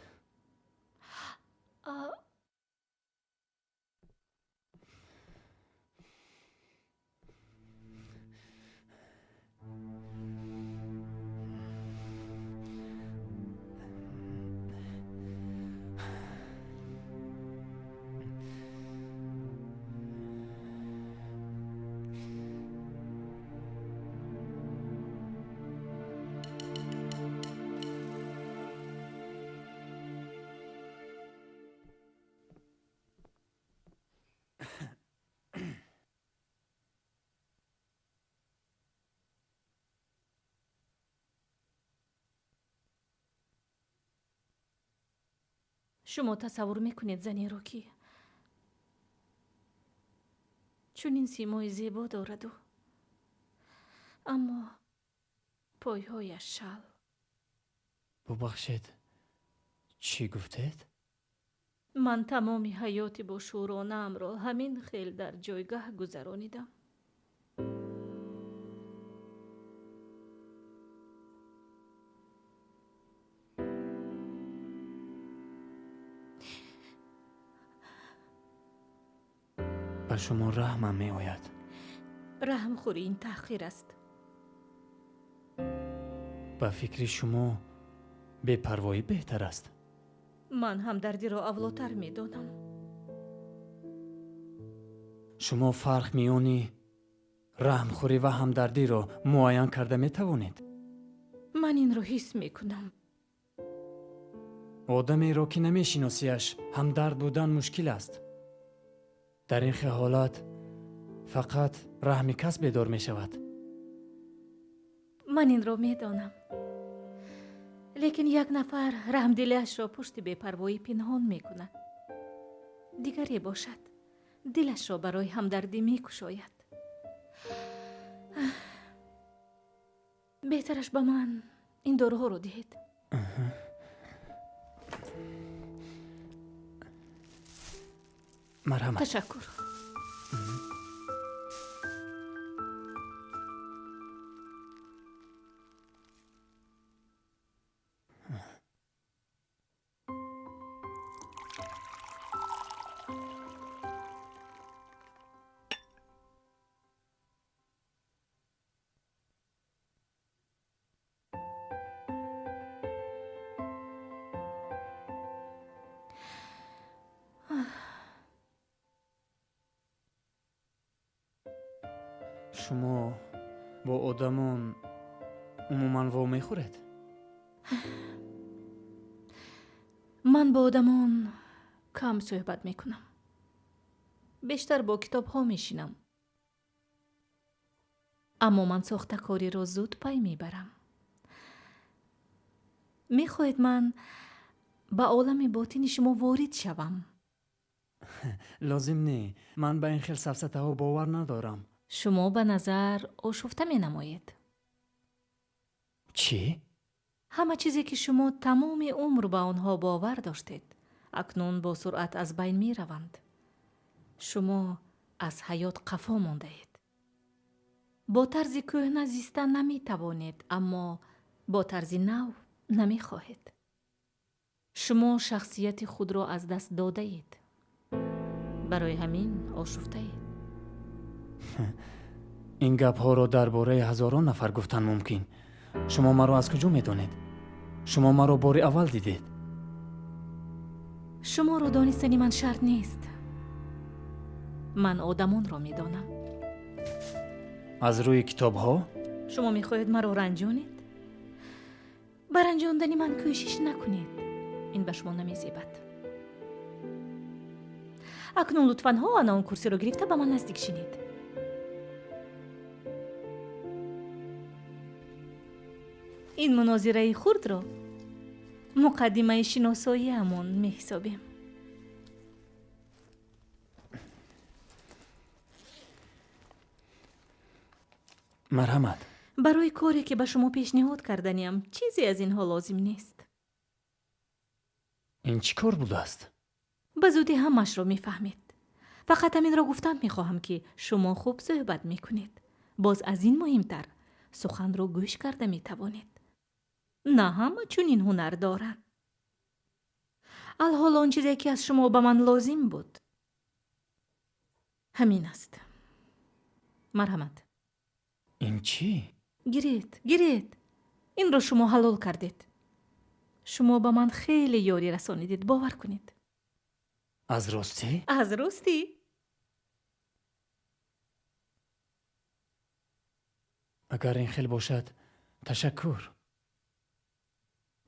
Шумо тасаввур мекунед занеро, ки Чунин симои зебо дораду, аммо пойҳояш шал. Бубахшед, чӣ гуфтед? Ман тамоми ҳаёти бошӯронаамро ҳамин хел дар ҷойгаҳ гузаронидам. Ба шумо раҳмам меояд. Раҳмхӯрӣ ин таҳқир аст. Ба фикри шумо бепарвоӣ беҳтар аст? Ман ҳамдардиро авлотар медонам. Шумо фарқ миёни раҳмхӯрӣ ва ҳамдардиро муайян карда метавонед? Ман инро ҳис мекунам. Одамеро, ки намешиносиаш, ҳамдард будан мушкил аст. Дар ин хел ҳолат фақат раҳми кас бедор мешавад. Ман инро медонам. Лекин як нафар раҳмдилиашро пушти бепарвоӣ пинҳон мекунад. Дигаре бошад, дилашро барои ҳамдардӣ мекушояд. Беҳтараш ба ман ин доруҳоро диҳед. Марҳамат. Ташаккур. Шумо бо одамон умуман вомехӯред? Ман бо одамон кам суҳбат мекунам. Бештар бо китобҳо мешинам. Аммо ман сохтакориро зуд пай мебарам. Мехоҳед ман ба олами ботини шумо ворид шавам? Лозим не. Ман ба ин хел сафсатаҳо бовар надорам. Шумо ба назар ошуфта менамоед. Чӣ? Ҳама чизе, ки шумо тамоми умр ба онҳо бовар доштед, акнун бо суръат аз байн мераванд. Шумо аз ҳаёт қафо мондаед. Бо тарзи кӯҳна зиста наметавонед, аммо бо тарзи нав намехоҳед. Шумо шахсияти худро аз даст додаед. Барои ҳамин ошуфтаед. Ин гапҳоро дар бораи ҳазорон нафар гуфтан мумкин. Шумо маро аз куҷо медонед? Шумо маро бори аввал дидед. Шуморо донистани ман шарт нест. Ман одамонро медонам. Аз рӯи китобҳо? Шумо мехоҳед маро ранҷонед? Ба ранҷондани ман кӯшиш накунед. Ин ба шумо намезебад. Акнун лутфан ҳо ана он курсиро гирифта ба ман наздик шинед. Ин мунозираи хурдро муқаддимаи шиносоиамон меҳисобем. Марҳамат. Барои коре, ки ба шумо пешниҳод карданиам, чизе аз инҳо лозим нест. Ин чӣ кор будааст? Ба зудӣ ҳамаашро мефаҳмед. Фақат ҳаминро гуфтан мехоҳам, ки шумо хуб суҳбат мекунед. Боз аз ин муҳимтар, суханро гӯш карда метавонед. На ҳама чунин ҳунар доранд. Алҳол он чизе, ки аз шумо ба ман лозим буд, ҳамин аст. Марҳамат. Ин чӣ? Гиред, гиред. Инро шумо ҳалол кардед. Шумо ба ман хеле ёрӣ расонидед, бовар кунед. Аз ростӣ? Аз ростӣ. Агар ин хел бошад, ташаккур.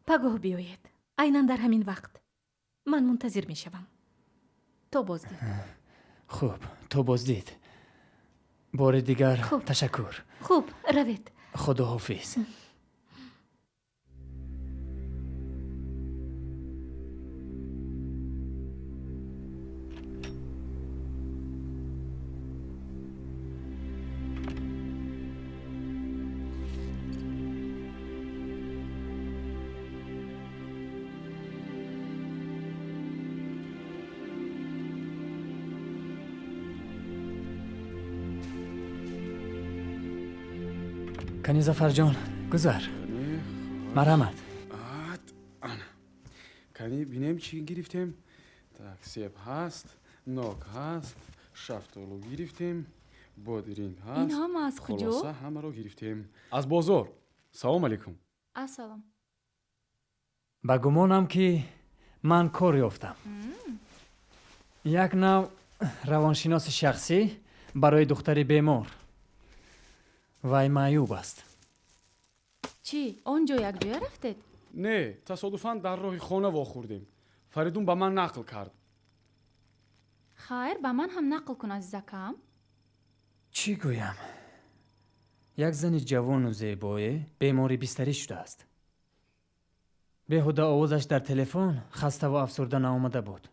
Пагоҳ биёед. Айнан дар ҳамин вақт. Ман мунтазир мешавам. То боздид. Хуб, то боздид. Бори дигар ташаккур. Хуб, равед. Худоҳофиз. Кани Зафарҷон, гузар. Марҳамат. Кани бинем чӣ гирифтем. Так, себ ҳаст, нок ҳаст, шафтолу гирифтем, бодиринг ҳаст. Ин ҳама аз куҷо? Хулоса ҳамаро гирифтем. Аз бозор. Салом алейкум. Ассалом. Ба гумонам, ки ман кор ёфтам. Як нав равоншиноси шахсӣ барои духтари бемор. Вай маъюб аст. Чӣ, он ҷо якҷоя рафтед? Не, тасодуфан дар роҳи хона вохӯрдем. Фаридун ба ман нақл кард. Хайр, ба ман ҳам нақл кун, азизакам. Чӣ гӯям? Як зани ҷавону зебое бемори бистарӣ шудааст. Беҳуда овозаш дар телефон хаставу афсурда наомада буд.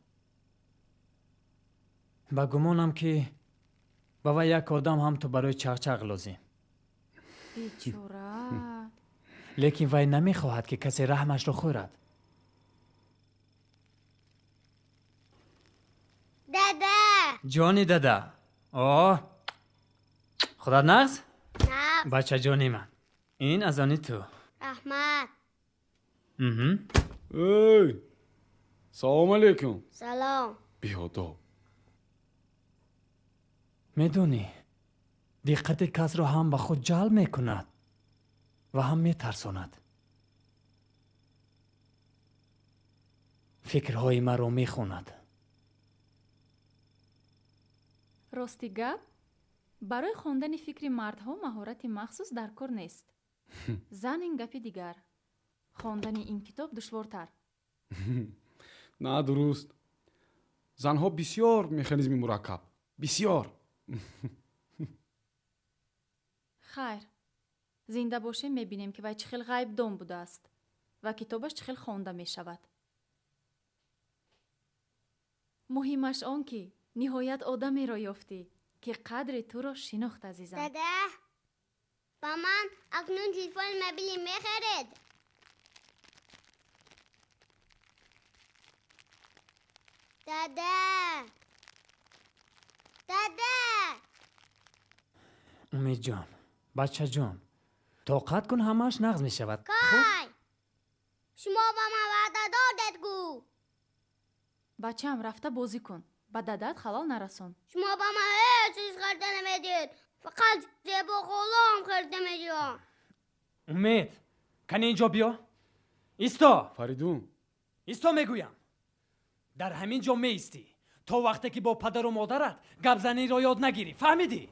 Ба гумонам, ки ба вай як одам ҳам ту барои чақчақ лозим. Бечора. Лекин вай намехоҳад, ки касе раҳмашро хӯрад. Дада! Ҷони дада. О, худат нағз? Нағз. Бачаҷони ман, ин аз они ту. Раҳмат. Эй, салом алейкум. Салом. Беодоб. Медонӣ, диққати касро ҳам ба худ ҷалб мекунад ва ҳам метарсонад. Фикрҳои маро мехонад. Рости гап, барои хондани фикри мардҳо маҳорати махсус дар кор нест. Зан ин гапи дигар. Хондани ин китоб душвортар. На, дуруст. Занҳо бисёр механизми мураккаб. Бисёр. Хайр, зинда бошем, мебинем, ки вай чӣ хел ғайбдон будааст ва китобаш чӣ хел хонда мешавад. Муҳимаш он, ки ниҳоят одамеро ёфтӣ, ки қадри туро шинохт, азизам. Дада, ба ман акнун телефони мобилӣ мехаред? Дада, дада! Умедҷон, бачаҷон, тоқат кун, ҳамааш нағз мешавад. Кай? Шумо ба ман ваъда додед гӯ. Бачаам, рафта бозӣ кун, ба дадат халал нарасон. Шумо ба ман ҳеҷ чиз харида намедиҳед, фақат зебохолаам харида медиҳам. Умед, кани инҷо биё. Исто! Фаридун. Исто мегӯям. Дар ҳамин ҷо меистӣ то вақте ки бо падару модарат гапзаниро ёд нагирӣ. Фаҳмидӣ?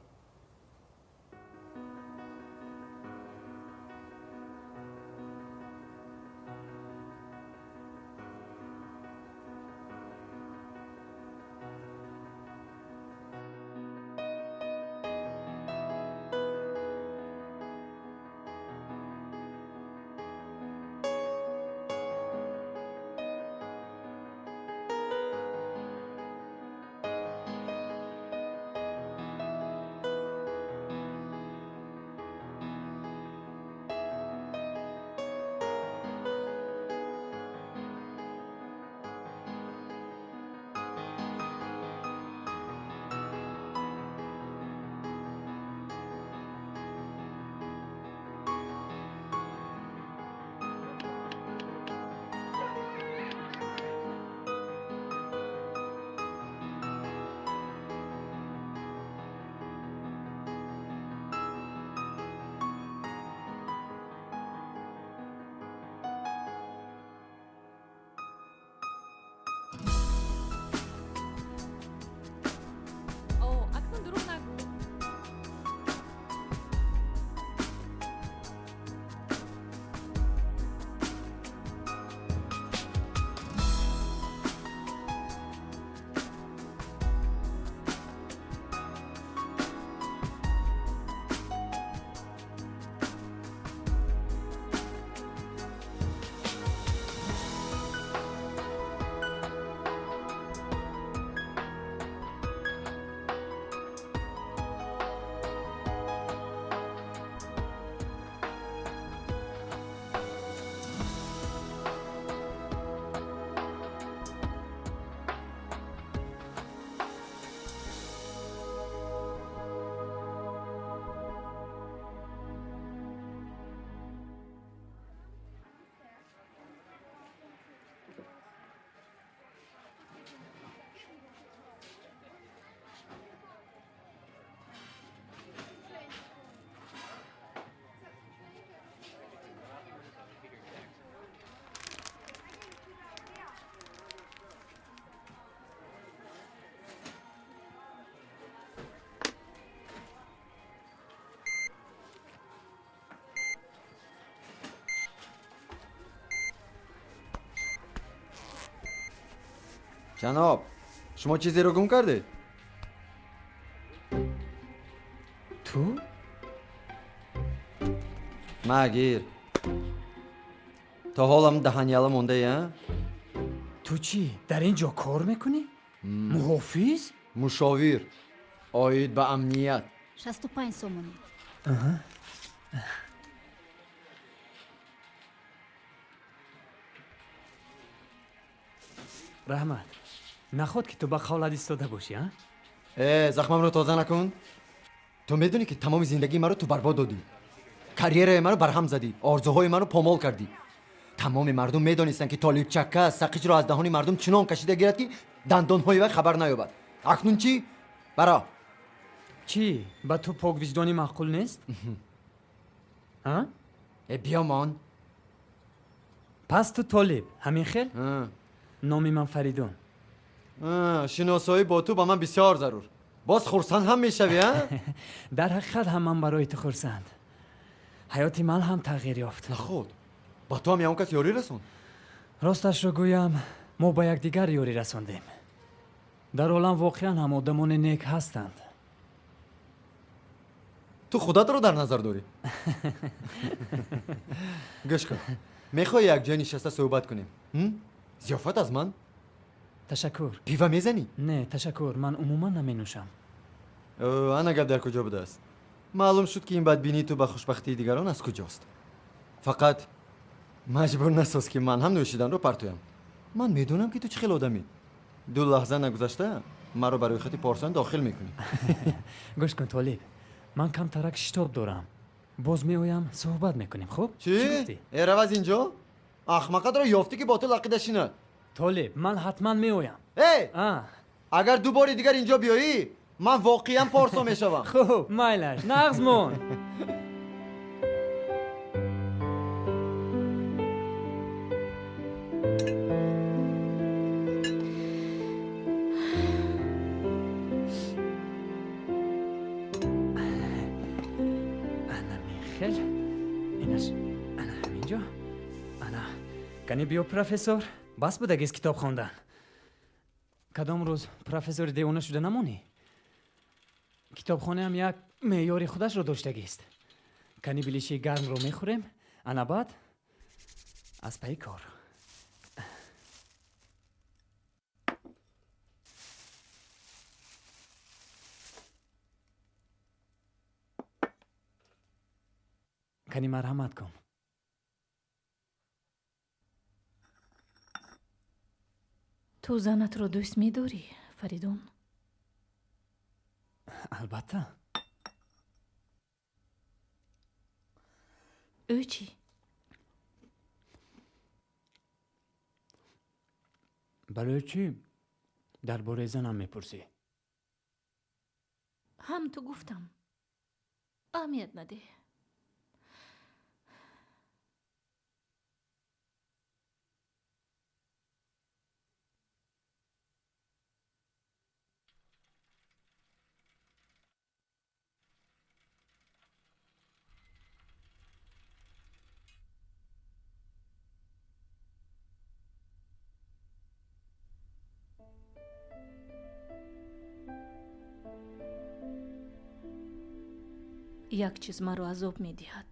Ҷаноб, шумо чизеро гум кардед? Ту? Магир. То ҳолам даҳаняла мондаи, а? Ту чӣ, дар ин ҷо кор мекунӣ? Муҳофиз? Мушовир. Оид ба амният. 65 сомонӣ. Раҳмат. Наход ки ту ба қавлат истода бошӣ, а? Э, захмамро тоза накун. Ту медонӣ ки тамоми зиндагии маро ту барбод додӣ. Карьераи маро барҳам задӣ, орзуҳои маро помол кардӣ. Тамоми мардум медонистанд ки Толибчакка сақиҷро аз даҳони мардум чунон кашида гирад ки дандонҳои вай хабар наёбад. Акнун чӣ? Баро. Чӣ? Ба ту поквиҷдонӣ маъқул нест? А? Э, биёмон. Пас ту Толиб, ҳамин хел? Номи ман Фаридун. Шиносоӣ бо ту ба ман бисёр зарур. Боз хурсанд ҳам мешавӣ, а? Дар ҳақиқат ҳам ман барои ту хурсанд. Ҳаёти ман ҳам тағйир ёфт. Наход, ба ту ҳам ягон кас ёрӣ расонд? Росташро гӯям, мо ба якдигар ёрӣ расондем. Дар олам воқеан ҳам одамони нек ҳастанд. Ту худатро дар назар дорӣ? Гӯш кун, мехоҳӣ якҷоя нишаста суҳбат кунем? Зиёфат аз ман? Ташаккур. Пива мезанӣ? Не, ташаккур, ман умуман наменӯшам. Ана гап дар куҷо будааст? Маълум шуд ки ин бадбинии ту ба хушбахтии дигарон аз куҷост. Фақат маҷбур насоз ки ман ҳам нӯшиданро партоям. Ман медонам ки ту чӣ хел одамӣ. Ду лаҳза нагузашта маро ба рӯйхати порсон дохил мекунӣ. Гӯш кун, Толиб, ман камтарак шитоб дорам. Боз меоям, суҳбат мекунем, хуб? Чӣ? Э, рав аз инҷо? Ахмақатро ёфтӣ ки бо ту лақида шинад. Толиб, ман ҳатман меоям. Эй! Агар ду бори дигар инҷо биёӣ, ман воқеан порсо мешавам. Хуб, майлаш, нағз мон. Ана михел, инаш, ана ҳаминҷо, ана. Кани биё, профессор. Бас будагист китоб хондан. Кадом рӯз профессори девона шуда намонӣ? Китобхонаам як меъёри худашро доштагист. Кани билиши гармро мехӯрем, ана баъд аз пайи кор. Кани марҳамат кун. Ту занатро дӯст медорӣ, Фаридун? Албатта. Ӯ чӣ? Барои чӣ дар бораи занам мепурсӣ? Ҳам ту гуфтам. Аҳамият надеҳ. Як чиз маро азоб медиҳад.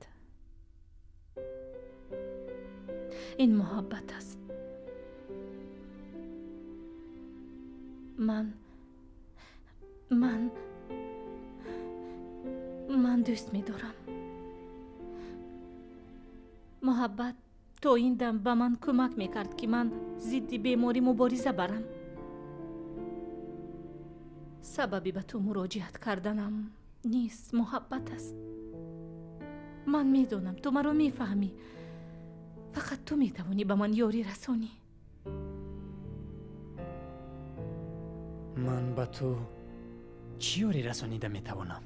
Ин муҳаббат аст. Ман дӯст медорам. Муҳаббат то ин дам ба ман кӯмак мекард, ки ман зидди беморӣ мубориза барам. Сабаби ба ту муроҷиат карданам низ муҳаббат аст. Ман медонам, ту маро мефаҳмӣ. Фақат ту метавонӣ ба ман ёрӣ расонӣ. Ман ба ту чӣ ёрӣ расонида метавонам?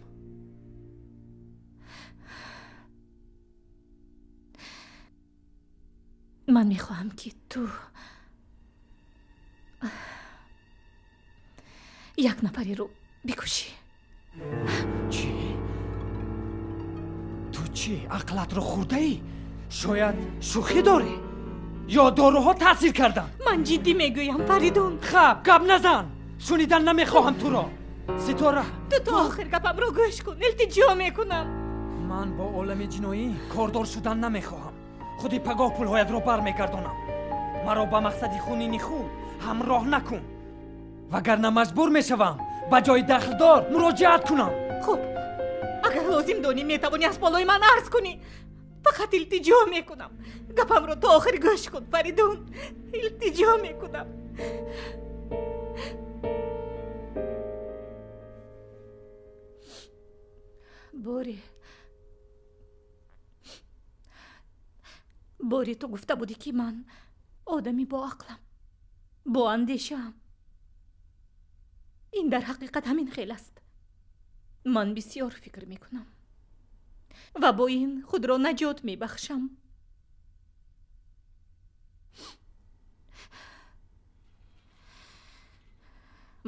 Ман мехоҳам, ки ту як нафареро бикушӣ. Чӣ? Ту чӣ? Ақлатро хӯрдаӣ? Шояд шӯхӣ дорӣ? Ё доруҳо таъсир карданд? Ман ҷиддӣ мегӯям, Фаридун. Хаб, гап назан. Шунидан намехоҳам туро. Ситора. Ту то охир гапамро гӯш кун, илтиҷо мекунам. Ман бо олами ҷиноӣ кордор шудан намехоҳам. Худи пагоҳ пулҳоятро бармегардонам. Маро ба мақсади хунини худ ҳамроҳ накун. Вагарна маҷбур мешавам ба ҷои дахлдор муроҷиат кунам. Хуб, агар лозим донӣ метавонӣ аз болои ман арз кунӣ. Фақат илтиҷо мекунам. Гапамро то охир гӯш кун, Фаридун. Илтиҷо мекунам. Бори бори ту гуфта будӣ, ки ман одами боақлам, боандешаам. Ин дар ҳақиқат ҳамин хел аст. Ман бисёр фикр мекунам ва бо ин худро наҷот мебахшам.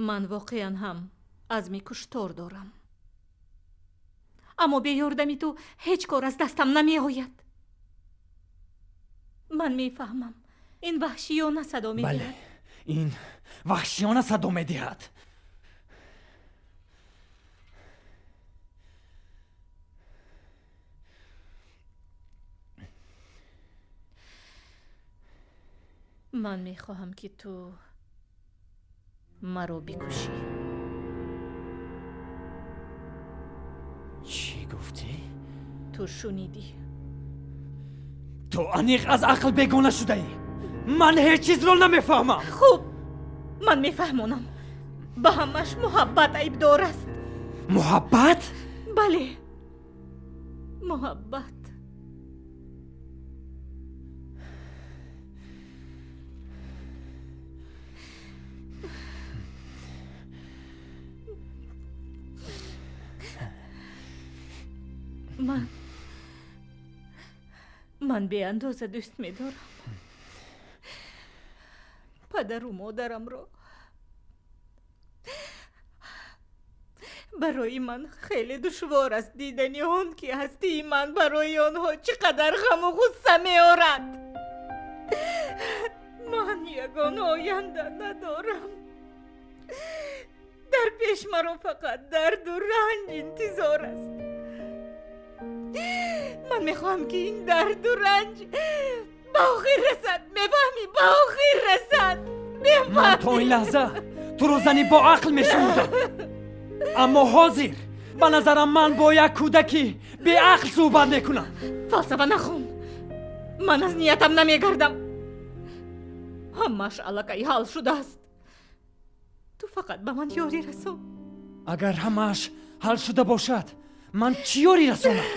Ман воқеан ҳам азми куштор дорам, аммо бе ёрдами ту ҳеҷ кор аз дастам намеояд. Ман мефаҳмам, ин ваҳшиёна садо медиҳад. Бале, ин ваҳшиёна садо медиҳад. Ман мехоҳам, ки ту маро бикушӣ. Чӣ гуфтӣ? Ту шунидӣ. Ту аниқ аз ақл бегона шудаӣ. Ман ҳеҷ чизро намефаҳмам. Хуб, ман мефаҳмонам. Ба ҳамаш муҳаббат айбдор аст. Муҳаббат? Бале, муҳаббат. Ман беандоза дӯст медорам падару модарамро. Барои ман хеле душвор аст дидани он, ки ҳастии ман барои онҳо чӣ қадар ғаму ғусса меорад. Ман ягон оянда надорам. Дар пеш маро фақат дарду ранҷ интизор аст. Ман мехоҳам, ки ин дарду ранҷ ба охир расад. Мефаҳмӣ? Ба охир расад. Ман то ин лаҳза туро зани боақл мешумурдам, аммо ҳозир ба назарам ман бо як кӯдаки беақл суҳбат мекунам. Фалсафа нахон. Ман аз ниятам намегардам. Ҳамааш аллакай ҳал шудааст. Ту фақат ба ман ёрӣ расон. Агар ҳамааш ҳал шуда бошад, ман чӣ ёрӣ расонам?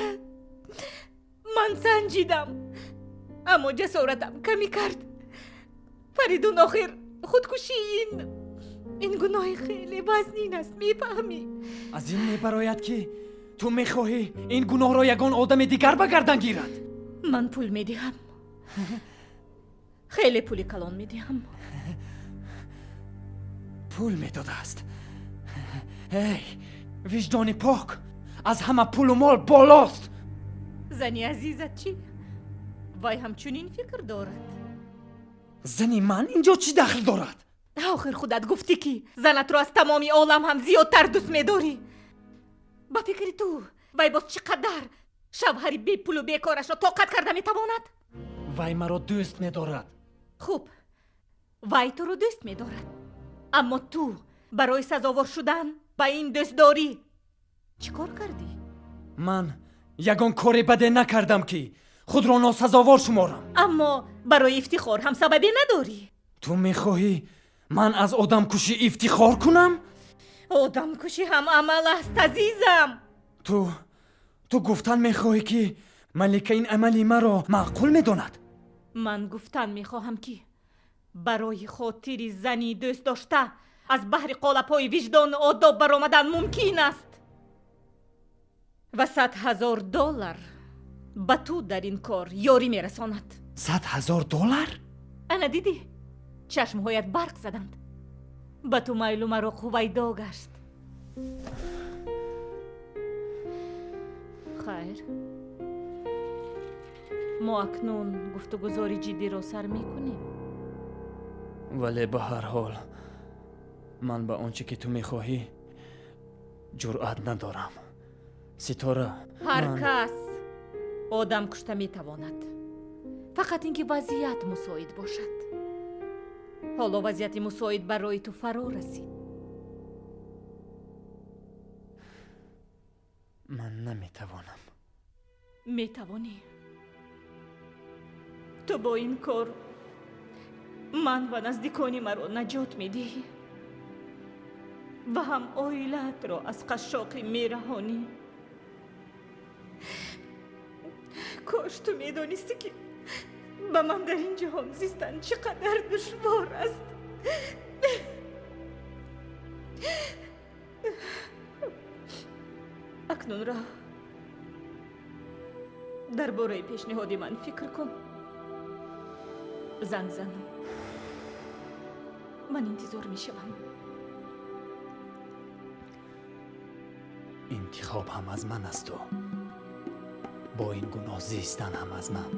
Ман санҷидам, аммо ҷасоратам камӣ кард. Фаридун, охир худкушӣ ин гуноҳи хеле вазнин аст, мефаҳмӣ? Аз ин мебарояд, ки ту мехоҳӣ ин гуноҳро ягон одами дигар ба гардан гирад. Ман пул медиҳам, хеле пули калон медиҳам. Пул медодааст. Эй, виҷдони пок аз ҳама пулу мол болост. Зани азизат чӣ? Вай ҳамчунин фикр дорад. Зани ман инҷо чӣ дахл дорад? Охир худат гуфтӣ, ки занатро аз тамоми олам ҳам зиёдтар дӯст медорӣ. Ба фикри ту, вай боз чӣ қадар шавҳари бепулу бекорашро тоқат карда метавонад? Вай маро дӯст медорад. Хуб, вай туро дӯст медорад, аммо ту барои сазовор шудан ба ин дӯстдорӣ чӣ кор кардӣ? Ман ягон кори баде накардам, ки худро носазовор шуморам. Аммо барои ифтихор ҳам сабабе надорӣ. Ту мехоҳӣ ман аз одамкушӣ ифтихор кунам? Одамкушӣ ҳам амал аст, азизам. Ту гуфтан мехоҳӣ, ки Малика ин амали маро маъқул медонад? Ман гуфтан мехоҳам, ки барои хотири зани дӯст дошта аз баҳри қолабҳои виҷдону одоб баромадан мумкин аст ва 100 000 доллар ба ту дар ин кор ёрӣ мерасонад. 100 000 доллар? Ана дидӣ, чашмҳоят барқ заданд. Ба ту майлу мароқ ҳувайдо гашт. Хайр. Мо акнун гуфтугузори ҷиддиро сар мекунем. Вале ба ҳар ҳол ман ба он чӣ ки ту мехоҳӣ ҷуръат надорам. Ситора, ҳар кас одам кушта метавонад, фақат ин ки вазъият мусоид бошад. Ҳоло вазъияти мусоид барои ту фаро расид. Ман наметавонам. Метавонӣ. Ту бо ин кор ман ва наздикони маро наҷот медиҳӣ ва ҳам оилаатро аз қашшоқӣ мераҳонӣ. Кош ту медонистӣ ки ба ман дар ин ҷаҳон зистан чӣ қадар душвор аст. Акнун рав, дар бораи пешниҳоди ман фикр кун. Занг зан, ман интизор мешавам. Интихоб ҳам аз ман асту бо ин гуноҳ зистан ҳам аз ман.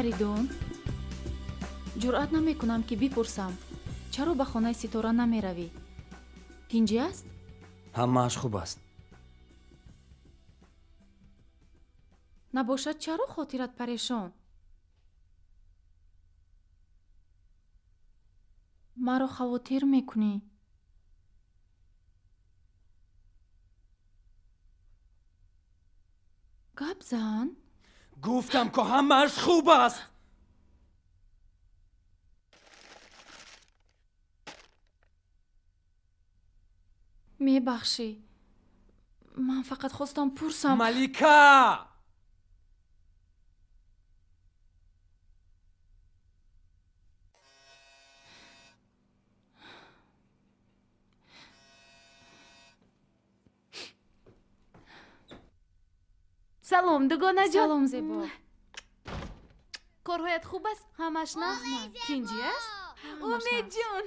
Фаридун, ҷуръат намекунам ки бипурсам, чаро ба хонаи Ситора намеравӣ? Тинҷӣ аст? Ҳамааш хуб аст. Набошад, чаро хотират парешон? Маро хавотир мекунӣ. Гап зан. Гуфтам, ки ҳамааш хуб аст. Мебахшӣ, ман фақат хостам пурсам. Малика! Салом, дугонаҷон. Салом, Зебо. Корҳоят хуб аст? Ҳамаш нағз? Тинҷӣ аст? Умедҷон,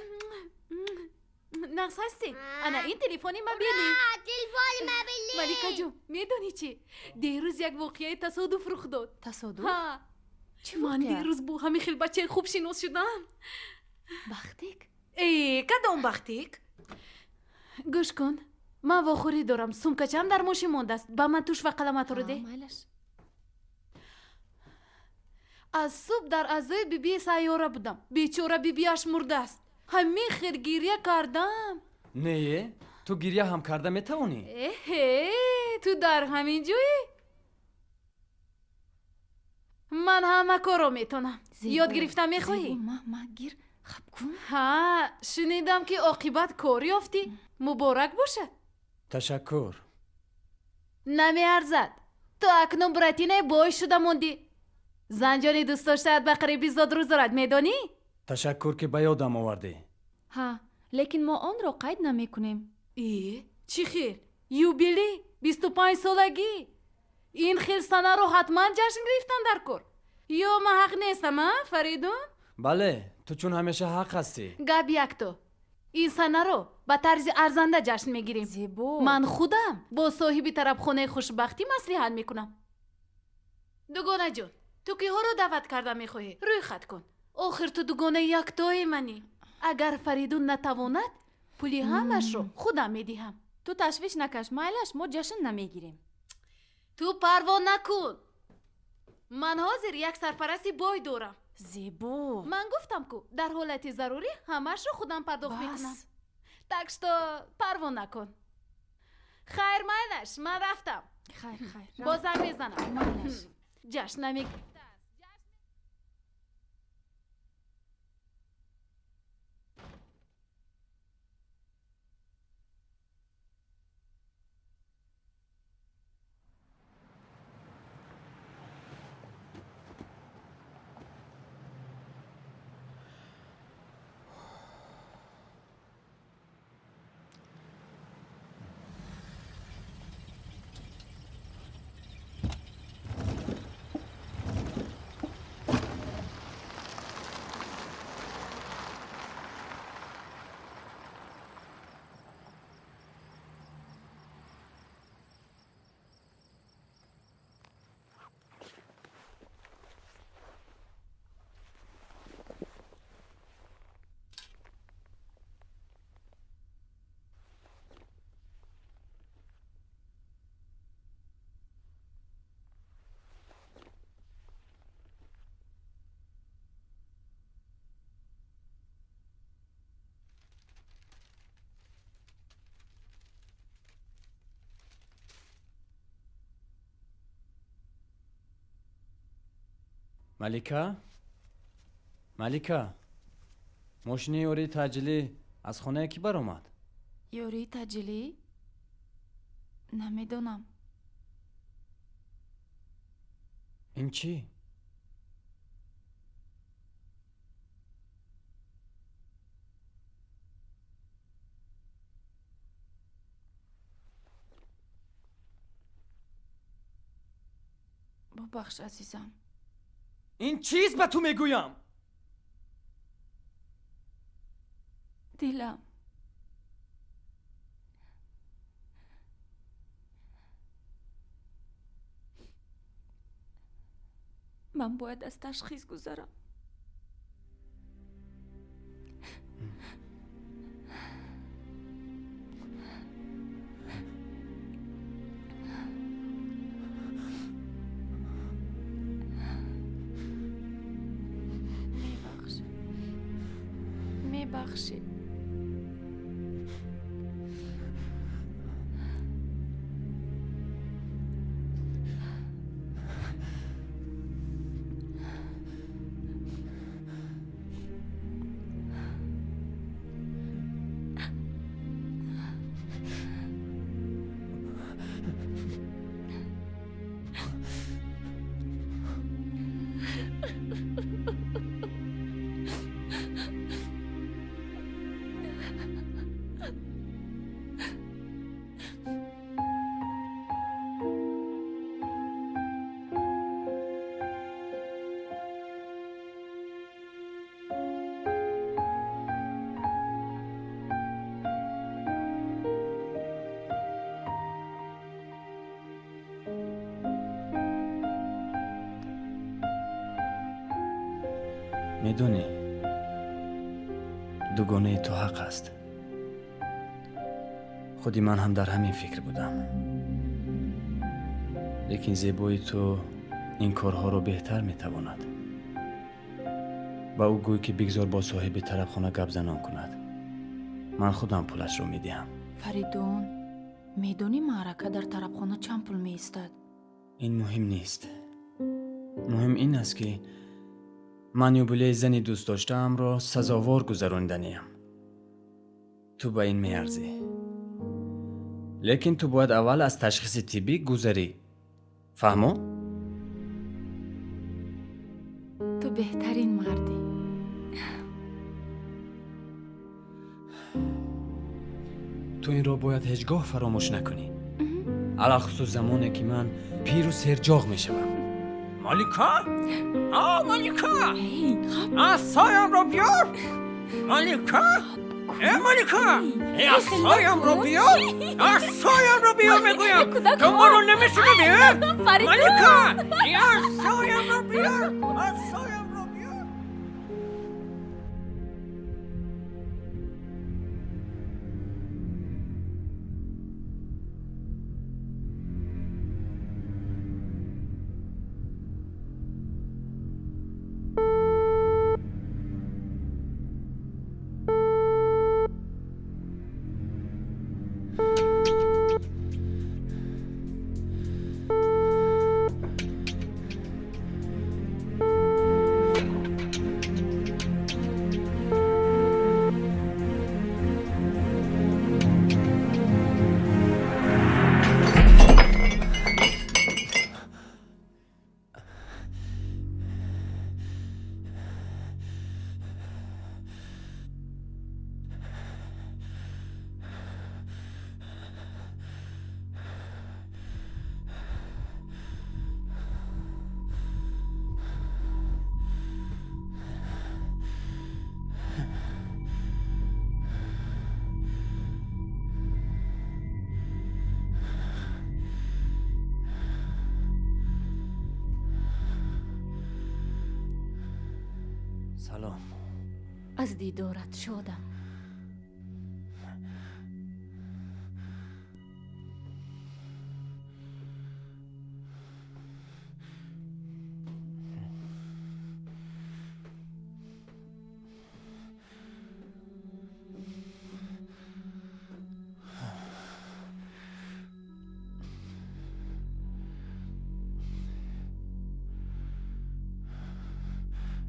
нағз ҳастӣ? Ана ин телефони мобилӣ. Телефони мобилӣ. Маликаҷон, медонӣ чӣ? Дерӯз як воқеаи тасодуф рух дод. Тасодуф? Ҳа. Ман дерӯз бо ҳамин хел бачаи хуб шинос шудам. Бахтик? Э, кадом бахтик? Гӯш кун, ман вохӯрӣ дорам, сумкачам дар мошин мондааст. Ба ман туш ва қаламатро деҳ. Майлаш. Аз субҳ дар аъзои бибии сайёра будам. Бечора бибиаш мурдааст. Ҳамин хел гиря кардам. Не, ту гиря ҳам карда метавонӣ? Эҳе, ту дар ҳамин ҷоӣ? Ман ҳама корро метонам. Ёд гирифта мехоҳӣ? Ма гир, хаб кун. Ҳа, шунидам ки оқибат кор ёфтӣ. Муборак бошад. Ташаккур. Намеарзад. Ту акнун братинаи бой шуда мондӣ. Занҷони дӯстдоштаат ба қариби зодрӯз дорад, медонӣ? Ташаккур, ки ба ёдам овардӣ. Ҳа, лекин мо онро қайд намекунем. Э, чӣ хел? Юбилей, 25 солагӣ. Ин хел санаро ҳатман ҷашн гирифтан дар кор. Ё ман ҳақ нестам, а, Фаридун? Бале, ту чун ҳамеша ҳақ ҳастӣ. Гап якто. Ин санаро ба тарзи арзанда ҷашн мегирем. Зебо. Ман худам бо соҳиби тарабхонаи хушбахтӣ маслиҳат мекунам. Дугонаҷон, ту киҳоро даъват карда мехоҳӣ? Рӯйхат кун. Охир ту дугонаи яктои манӣ. Агар Фаридун натавонад, пули ҳамашро худам медиҳам. Ту ташвиш накаш, майлаш, мо ҷашн намегирем. Ту парво накун. Ман ҳозир як сарпарасти бой дорам. Зебо. Ман гуфтам ку, дар ҳолати зарурӣ ҳамашро худам пардохт мекунам. Так что парво накун. Хайр, майлаш, ман рафтам. Хайр, хайр. Боз занг мезанам. Майлаш. Ҷашн намегирем. Малика? Малика, мошини ёрии таъҷилӣ аз хонае кӣ баромад? Ёрии таъҷилӣ? Намедонам. Ин чӣ? Бубахш, азизам. Ин чиз ба ту мегӯям? Дилам. Ман бояд аз ташхис гузарам. Мебахшӣ. Медонӣ, дугонаи ту ҳақ аст. Худи ман ҳам дар ҳамин фикр будам. Лекин зебои ту ин корҳоро беҳтар метавонад. Ба ӯ гӯй, ки бигзор бо соҳиби тарабхона гапзанон кунад. Ман худам пулашро медиҳам. Фаридун, медонӣ маърака дар тарабхона чанд пул меистад? Ин муҳим нест. Муҳим ин аст, ки ман юбилеи зани дӯстдоштаамро сазовор гузарониданиям. Ту ба ин меарзӣ. Лекин ту бояд аввал аз ташхиси тиббӣ гузарӣ. Фаҳмо? Ту беҳтарин мардӣ. Ту инро бояд ҳеҷ гоҳ фаромӯш накунӣ. Алалхусус замоне ки ман пиру серҷоғ мешавам. Малика? А, Малика! Асоямро биёр! Малика? Э, Малика! Э, асоямро биёр! Асоямро биёр, мегӯям! Ту маро намешунавӣ, э? Малика! Э, асоямро биёр! Асоямро биёр! Салом. Аз дидорат шодам.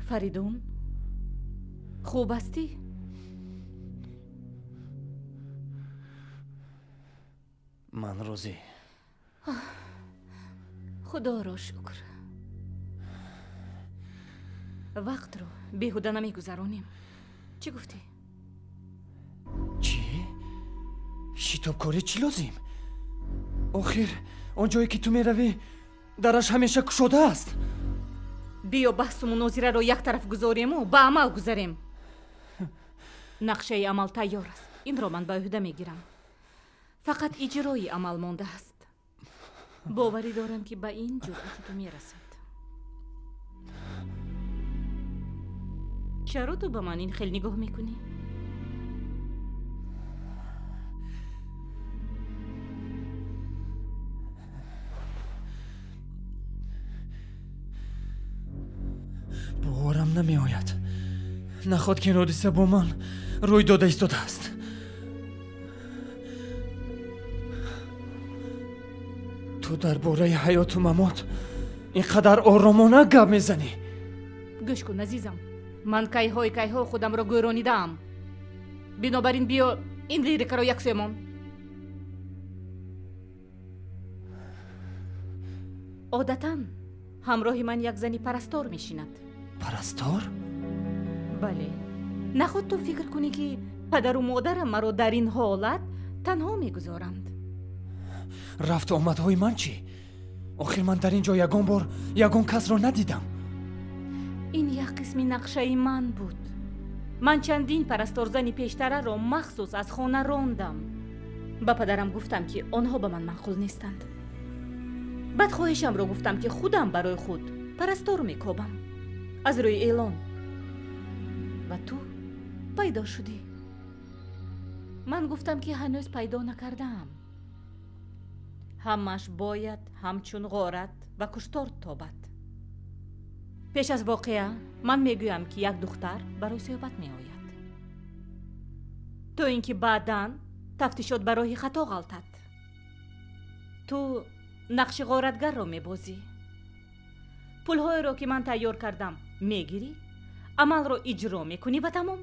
Фаридун, хуб ҳастӣ? Ман розӣ. Худоро шукр. Вақтро беҳуда намегузаронем. Чӣ гуфтӣ? Чӣ? Шитобкорӣ чӣ лозим? Охир он ҷое ки ту меравӣ, дараш ҳамеша кушода аст. Биё баҳсу мунозираро як тараф гузорему ба амал гузарем. Нақшаи амал тайёр аст. Инро ман ба ӯҳда мегирам. Фақат иҷрои амал мондааст. Боварӣ дорам, ки ба ин ҷуръати ту мерасад. Чаро ту ба ман ин хел нигоҳ мекунӣ? Боварам намеояд. Наход ки ин ҳодиса бо ман рӯй дода истодааст. Ту дар бораи ҳаёту мамот ин қадар оромона гап мезанӣ. Гӯш кун, азизам, ман кайҳои кайҳо худамро гӯронидаам. Бинобар ин биё ин лирикаро яксӯямон. Одатан ҳамроҳи ман як зани парастор мешинад. Парастор? Бале. Наход ту фикр кунӣ, ки падару модарам маро дар ин ҳолат танҳо мегузоранд. Рафту омадҳои ман чӣ? Охир ман дар ин ҷо ягон бор ягон касро надидам. Ин як қисми нақшаи ман буд. Ман чандин парасторзани пештараро махсус аз хона рондам. Ба падарам гуфтам, ки онҳо ба ман маъқул нестанд. Баъд хоҳишамро гуфтам, ки худам барои худ парастор мекобам аз рӯи эълон. Ва ту пайдо шудӣ. Ман гуфтам, ки ҳанӯз пайдо накардаам. Ҳамааш бояд ҳамчун ғорат ва куштор тобад. Пеш аз воқеа ман мегӯям, ки як духтар барои суҳбат меояд, то ин ки баъдан тафтишот ба роҳи хато ғалтад. Ту нақши ғоратгарро мебозӣ. Пулҳоеро, ки ман тайёр кардам, мегирӣ, амалро иҷро мекунӣ ва тамом.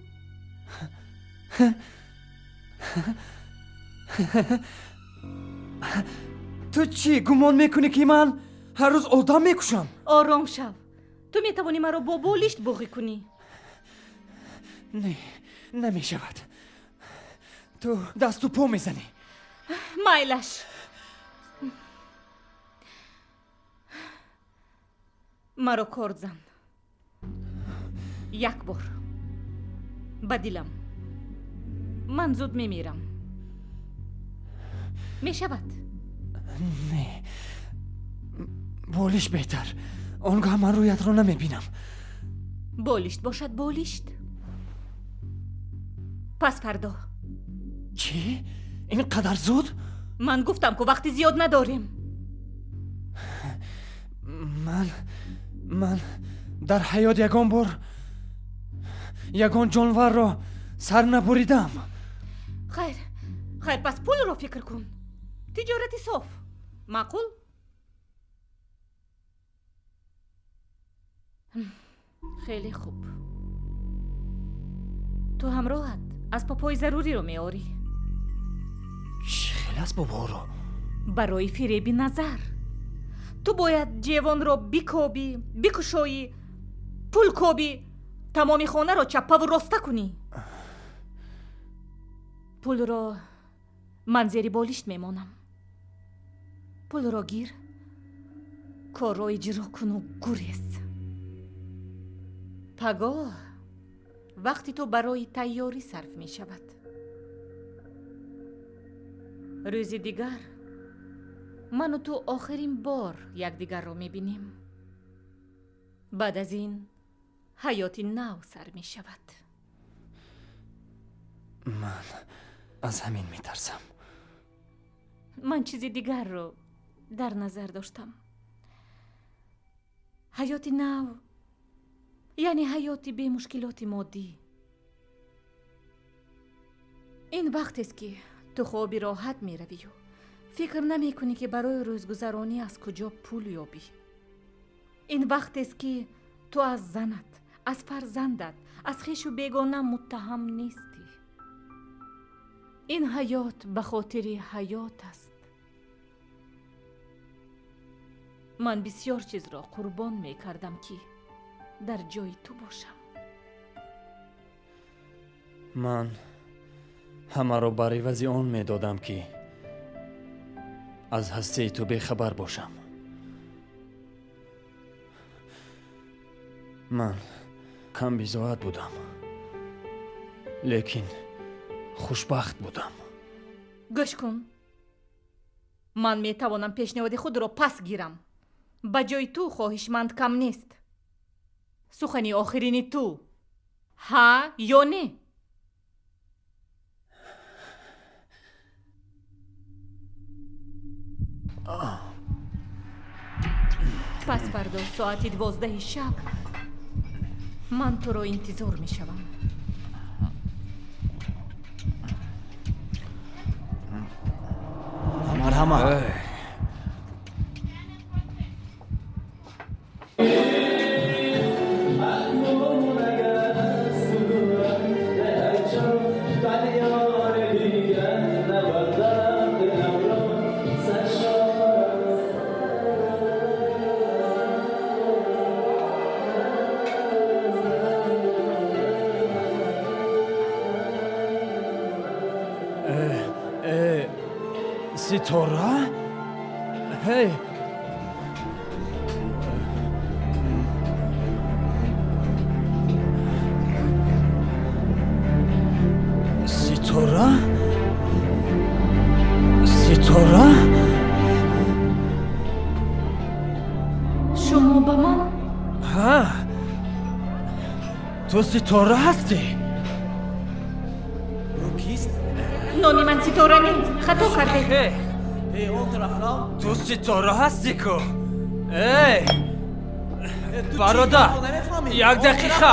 Ту чӣ гумон мекунӣ, ки ман ҳар рӯз одам мекушам? Ором шав. Ту метавонӣ маро бо болишт боғӣ кунӣ. Не, намешавад. Ту дасту по мезанӣ. Майлаш. Маро корд зан. Як бор. Ба дилам. Ман зуд мемирам. Мешавад? Не. Болишт беҳтар. Он гоҳ ман рӯятро намебинам. Болишт бошад, болишт. Пас фардо. Чӣ? Ин қадар зуд? Ман гуфтам, ку вақти зиёд надорем. Ман дар ҳаёт ягон бор ягон ҷонварро сар набуридам. Хайр, хайр, пас пулро фикр кун. Тиҷорати соф. Маъқул? Хеле хуб. Ту ҳамроҳат асбобҳои заруриро меорӣ. Чӣ хел асбобҳоро? Барои фиреби назар. Ту бояд ҷевонро бикобӣ, бикушоӣ, пул кобӣ, тамоми хонаро чаппаву роста кунӣ. Пулро ман зери болишт мемонам. Пулро гир, корро иҷро куну гурез. Пагоҳ вақти ту барои тайёрӣ сарф мешавад. Рӯзи дигар ману ту охирин бор якдигарро мебинем. Баъд аз ин ҳаёти нав сар мешавад. Ман аз ҳамин метарсам. Ман чизи дигарро дар назар доштам. Ҳаёти нав яъне ҳаёти бемушкилоти моддӣ. Ин вақтест, ки ту хоби роҳат меравию фикр намекунӣ, ки барои рӯзгузаронӣ аз куҷо пул ёбӣ. Ин вақтест, ки ту аз занат, аз фарзандат, аз хешу бегона муттаҳам нестӣ. Ин ҳаёт ба хотири ҳаёт аст. Ман бисёр чизро қурбон мекардам, ки дар ҷои ту бошам. Ман ҳамаро бар ивази он медодам, ки аз ҳастии ту бехабар бошам. Ман камбизоат будам, лекин хушбахт будам. Гӯш кун, ман метавонам пешниҳоди худро пас гирам. Ба ҷои ту хоҳишманд кам нест. Сухани охирини ту ҳа ё не? Пас фардо соати 12 шаб ман туро интизор мешавам. Марҳамат. Ситора? Ҳей! Ситора? Ситора? Шумо ба ман? Ҳа! Ту Ситора ҳастӣ? Ӯ кист? Номи ман Ситора нест. Хато кардед. Ту Ситора ҳастӣ ку? Эй! Бародар, як дақиқа!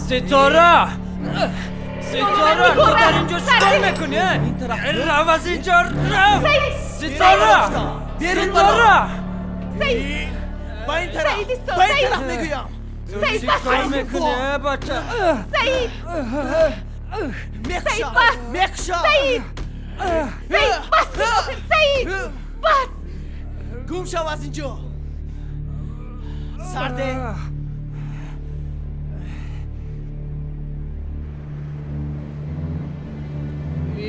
Ситора! Ситора, ту дар инҷо чӣ кор мекунӣ? Рав аз инҷо, рав! Ситора! Ситора! Ба ин тараф! Ба ин тараф мегӯям! Ту чӣ кор мекунӣ, бача? Саид! Мекушам! Мекушам! Саид! Саид, бас кун охир! Саид! Бас! Гум шав аз инҷо! Сарде!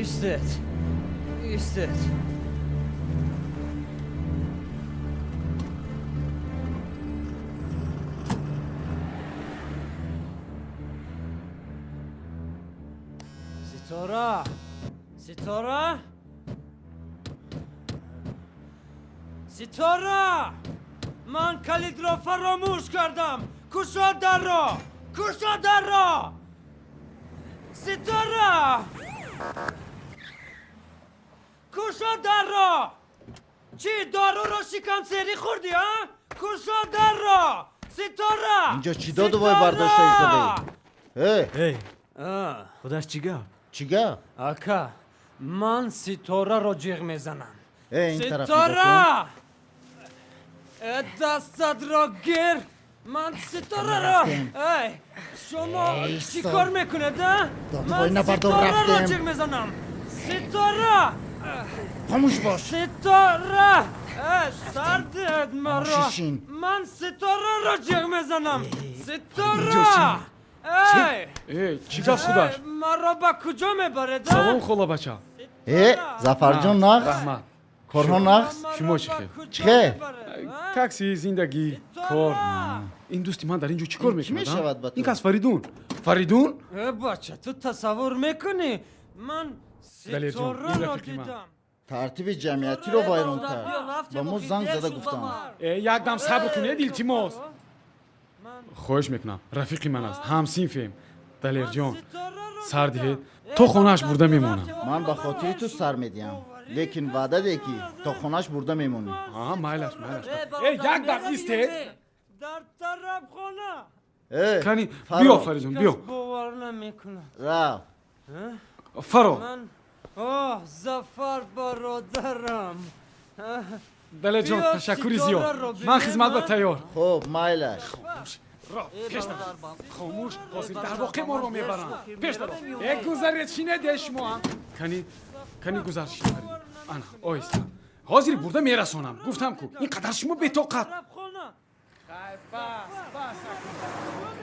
Истед! Истед! Ситора! Ситора! Ситора! Ман калидро фаромӯш кардам! Кушод дарро! Кушод дарро! Ситора! Кушод дарро! Чӣ доруро шикамсерӣ хӯрдӣ, а? Кушод дарро! Ситора! Инҷо чӣ доду вой бардошта истодаӣ? Эй! Худаш чӣ гап? Чӣ гап? Ака, ман Ситораро ҷиғ мезанам. Ситора! Дастатро гир! Ман Ситораро! Эй, шумо чӣ кор мекунед, а? Ман Ситораро ҷиғ мезанам! Ситора! Хомӯш бош! Ситора! Сардед маро! Ман Ситораро ҷиғ мезанам! Ситора! Эй, чӣ гап худаш? Маро ба куҷо мебаред? Салом, холабача. Зафарҷон, нағз? Раҳмат. Корҳо нағз? Шумо чӣ хел? Чӣ хел? Такси, зиндагӣ, кор. Ин дӯсти ман дар ин ҷо чӣ кор мекунад? Мешавад ба ту? Ин кас Фаридун. Фаридун? Бача, ту тасаввур мекунӣ? Ман Ситораро дидам. Тартиби ҷамъиятиро вайрон кард. Ба мо занг зада гуфтанд. Якдам сабр кунед, илтимос. Хоҳиш мекунам, рафиқи ман аст, ҳамсинфем. Далерҷон, сар диҳед, то хонааш бурда мемонам. Ман ба хотири ту сар медиҳам, лекин ваъда деҳ, ки то хонааш бурда мемонӣ. Майлаш, майлаш. Як дам истед. Дар тарабхона. Кани, биё, Фаридун, биё. Бовар намекунам. Рав. Фаро. Оҳ, Зафар бародарам. Далерҷон, ташаккури зиёд. Ман хизмат ба тайёр. Хуб, майлаш. Пеш даро. Хомӯш, ҳозир дар воқеъ моро мебаранд. Пеш даро. Э, гузаред, шинед, шумо. Кани, кани гузар шин. Ана, оҳиста. Ҳозир бурда мерасонам. Гуфтам ку, ин қадар шумо бетоқат.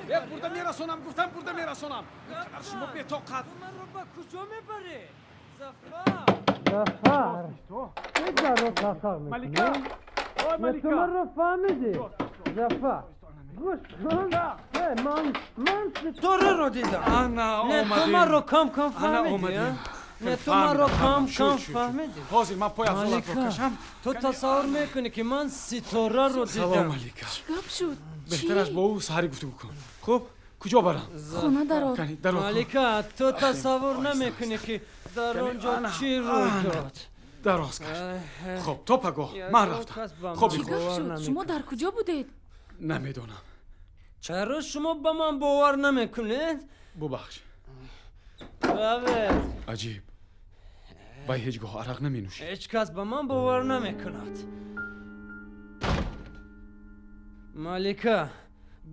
Э, бурда мерасонам, гуфтам бурда мерасонам. Ин қадар шумо бетоқат. Маро ба куҷо мебарӣ? Зафар! Зафар! Чӣ дарро тақақ мекунӣ? Малика! Ой, Малика! Ту маро фаҳмидӣ? Зафар! Гӯш кун! Ман Ситораро дидам. Ана омадем. Не, ту маро кам кам фаҳмидӣ, не, ту маро кам кам фаҳмидӣ. Ҳозир ман пой афзолатро кашам. Ту тасаввур мекунӣ, ки ман Ситораро дидам. Салом, Малика. Чӣ гап шуд? Беҳтар аст бо ӯ саҳари гуфтугӯ кун. Хуб, куҷо барам? Хона дарор. Малика, ту тасаввур намекунӣ, ки дар он ҷо чӣ рӯй дод. Дароз каш. Хуб, то пагоҳ. Ман рафтам. Хоб. Чӣ гап шуд? Шумо дар куҷо будед? Намедонам. Чаро шумо ба ман бовар намекунед? Бубахш. Равед. Аҷиб. Вай ҳеҷ гоҳ арақ наменӯшид. Ҳеҷ кас ба ман бовар намекунад. Малика,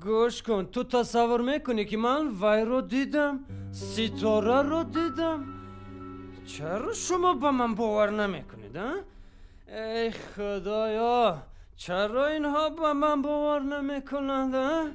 гӯш кун, ту тасаввур мекунӣ, ки ман вайро дидам, Ситораро дидам. Чаро шумо ба ман бовар намекунед, а? Эй Худоё, чаро инҳо ба ман бовар намекунанд, а?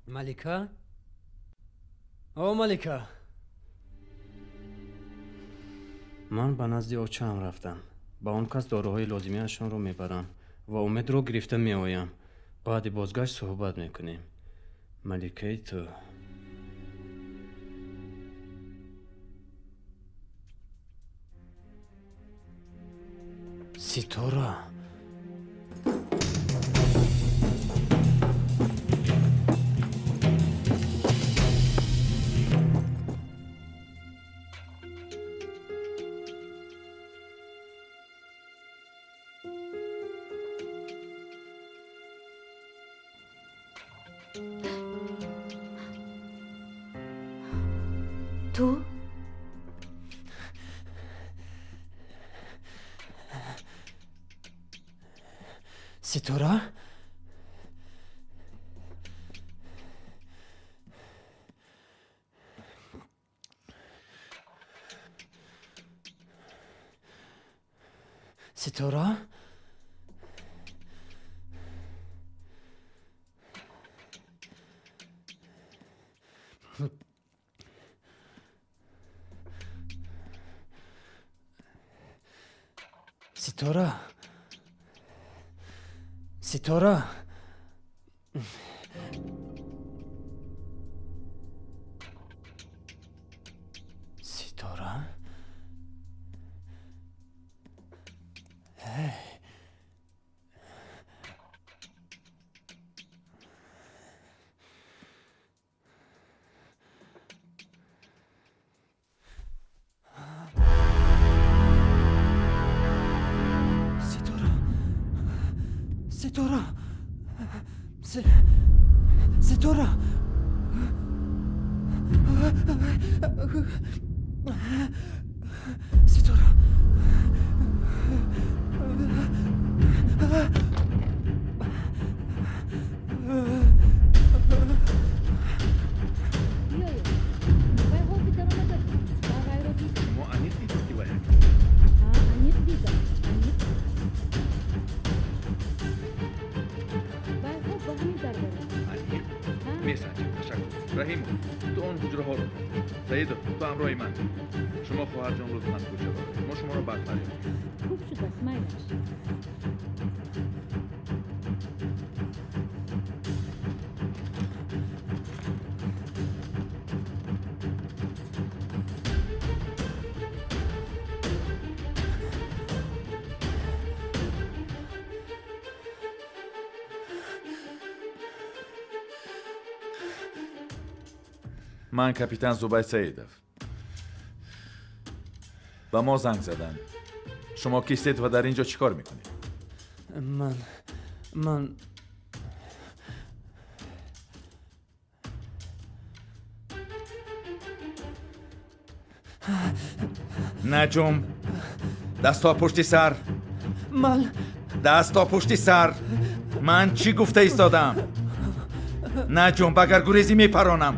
Малика? О, Малика! Ман ба назди очаам рафтам. Ба он кас доруҳои лозимиашонро мебарам ва Умедро гирифта меоям. Баъди бозгашт суҳбат мекунем. Маликаи ту. Ситора! Ту? Ситора? Ситора? Ситора, Ситора, Ситора. Ситора, Ситора, Ситора. Шумо аниқ дидед ки вай Аниқ дидам, аниқ. Аниқ месанҷем. Ташаккур. Раҳимов, ту он ҳуҷраҳоро, Саидов, ту ҳамроҳи ман. Шумо, хоҳарҷон, лутфан кӯча бароед, мо шуморо баъд фарёд. Хуб шудааст, майлаш. Ман капитан Зубайр Саидов. Ба мо занг заданд. Шумо кистед ва дар ин ҷо чӣ кор мекунед? Ман Наҷум, дастҳо пушти сар. Ман Дастҳо пушти сар. Ман чӣ гуфта истодам? Наҷум, агар гурезӣ мепаронам.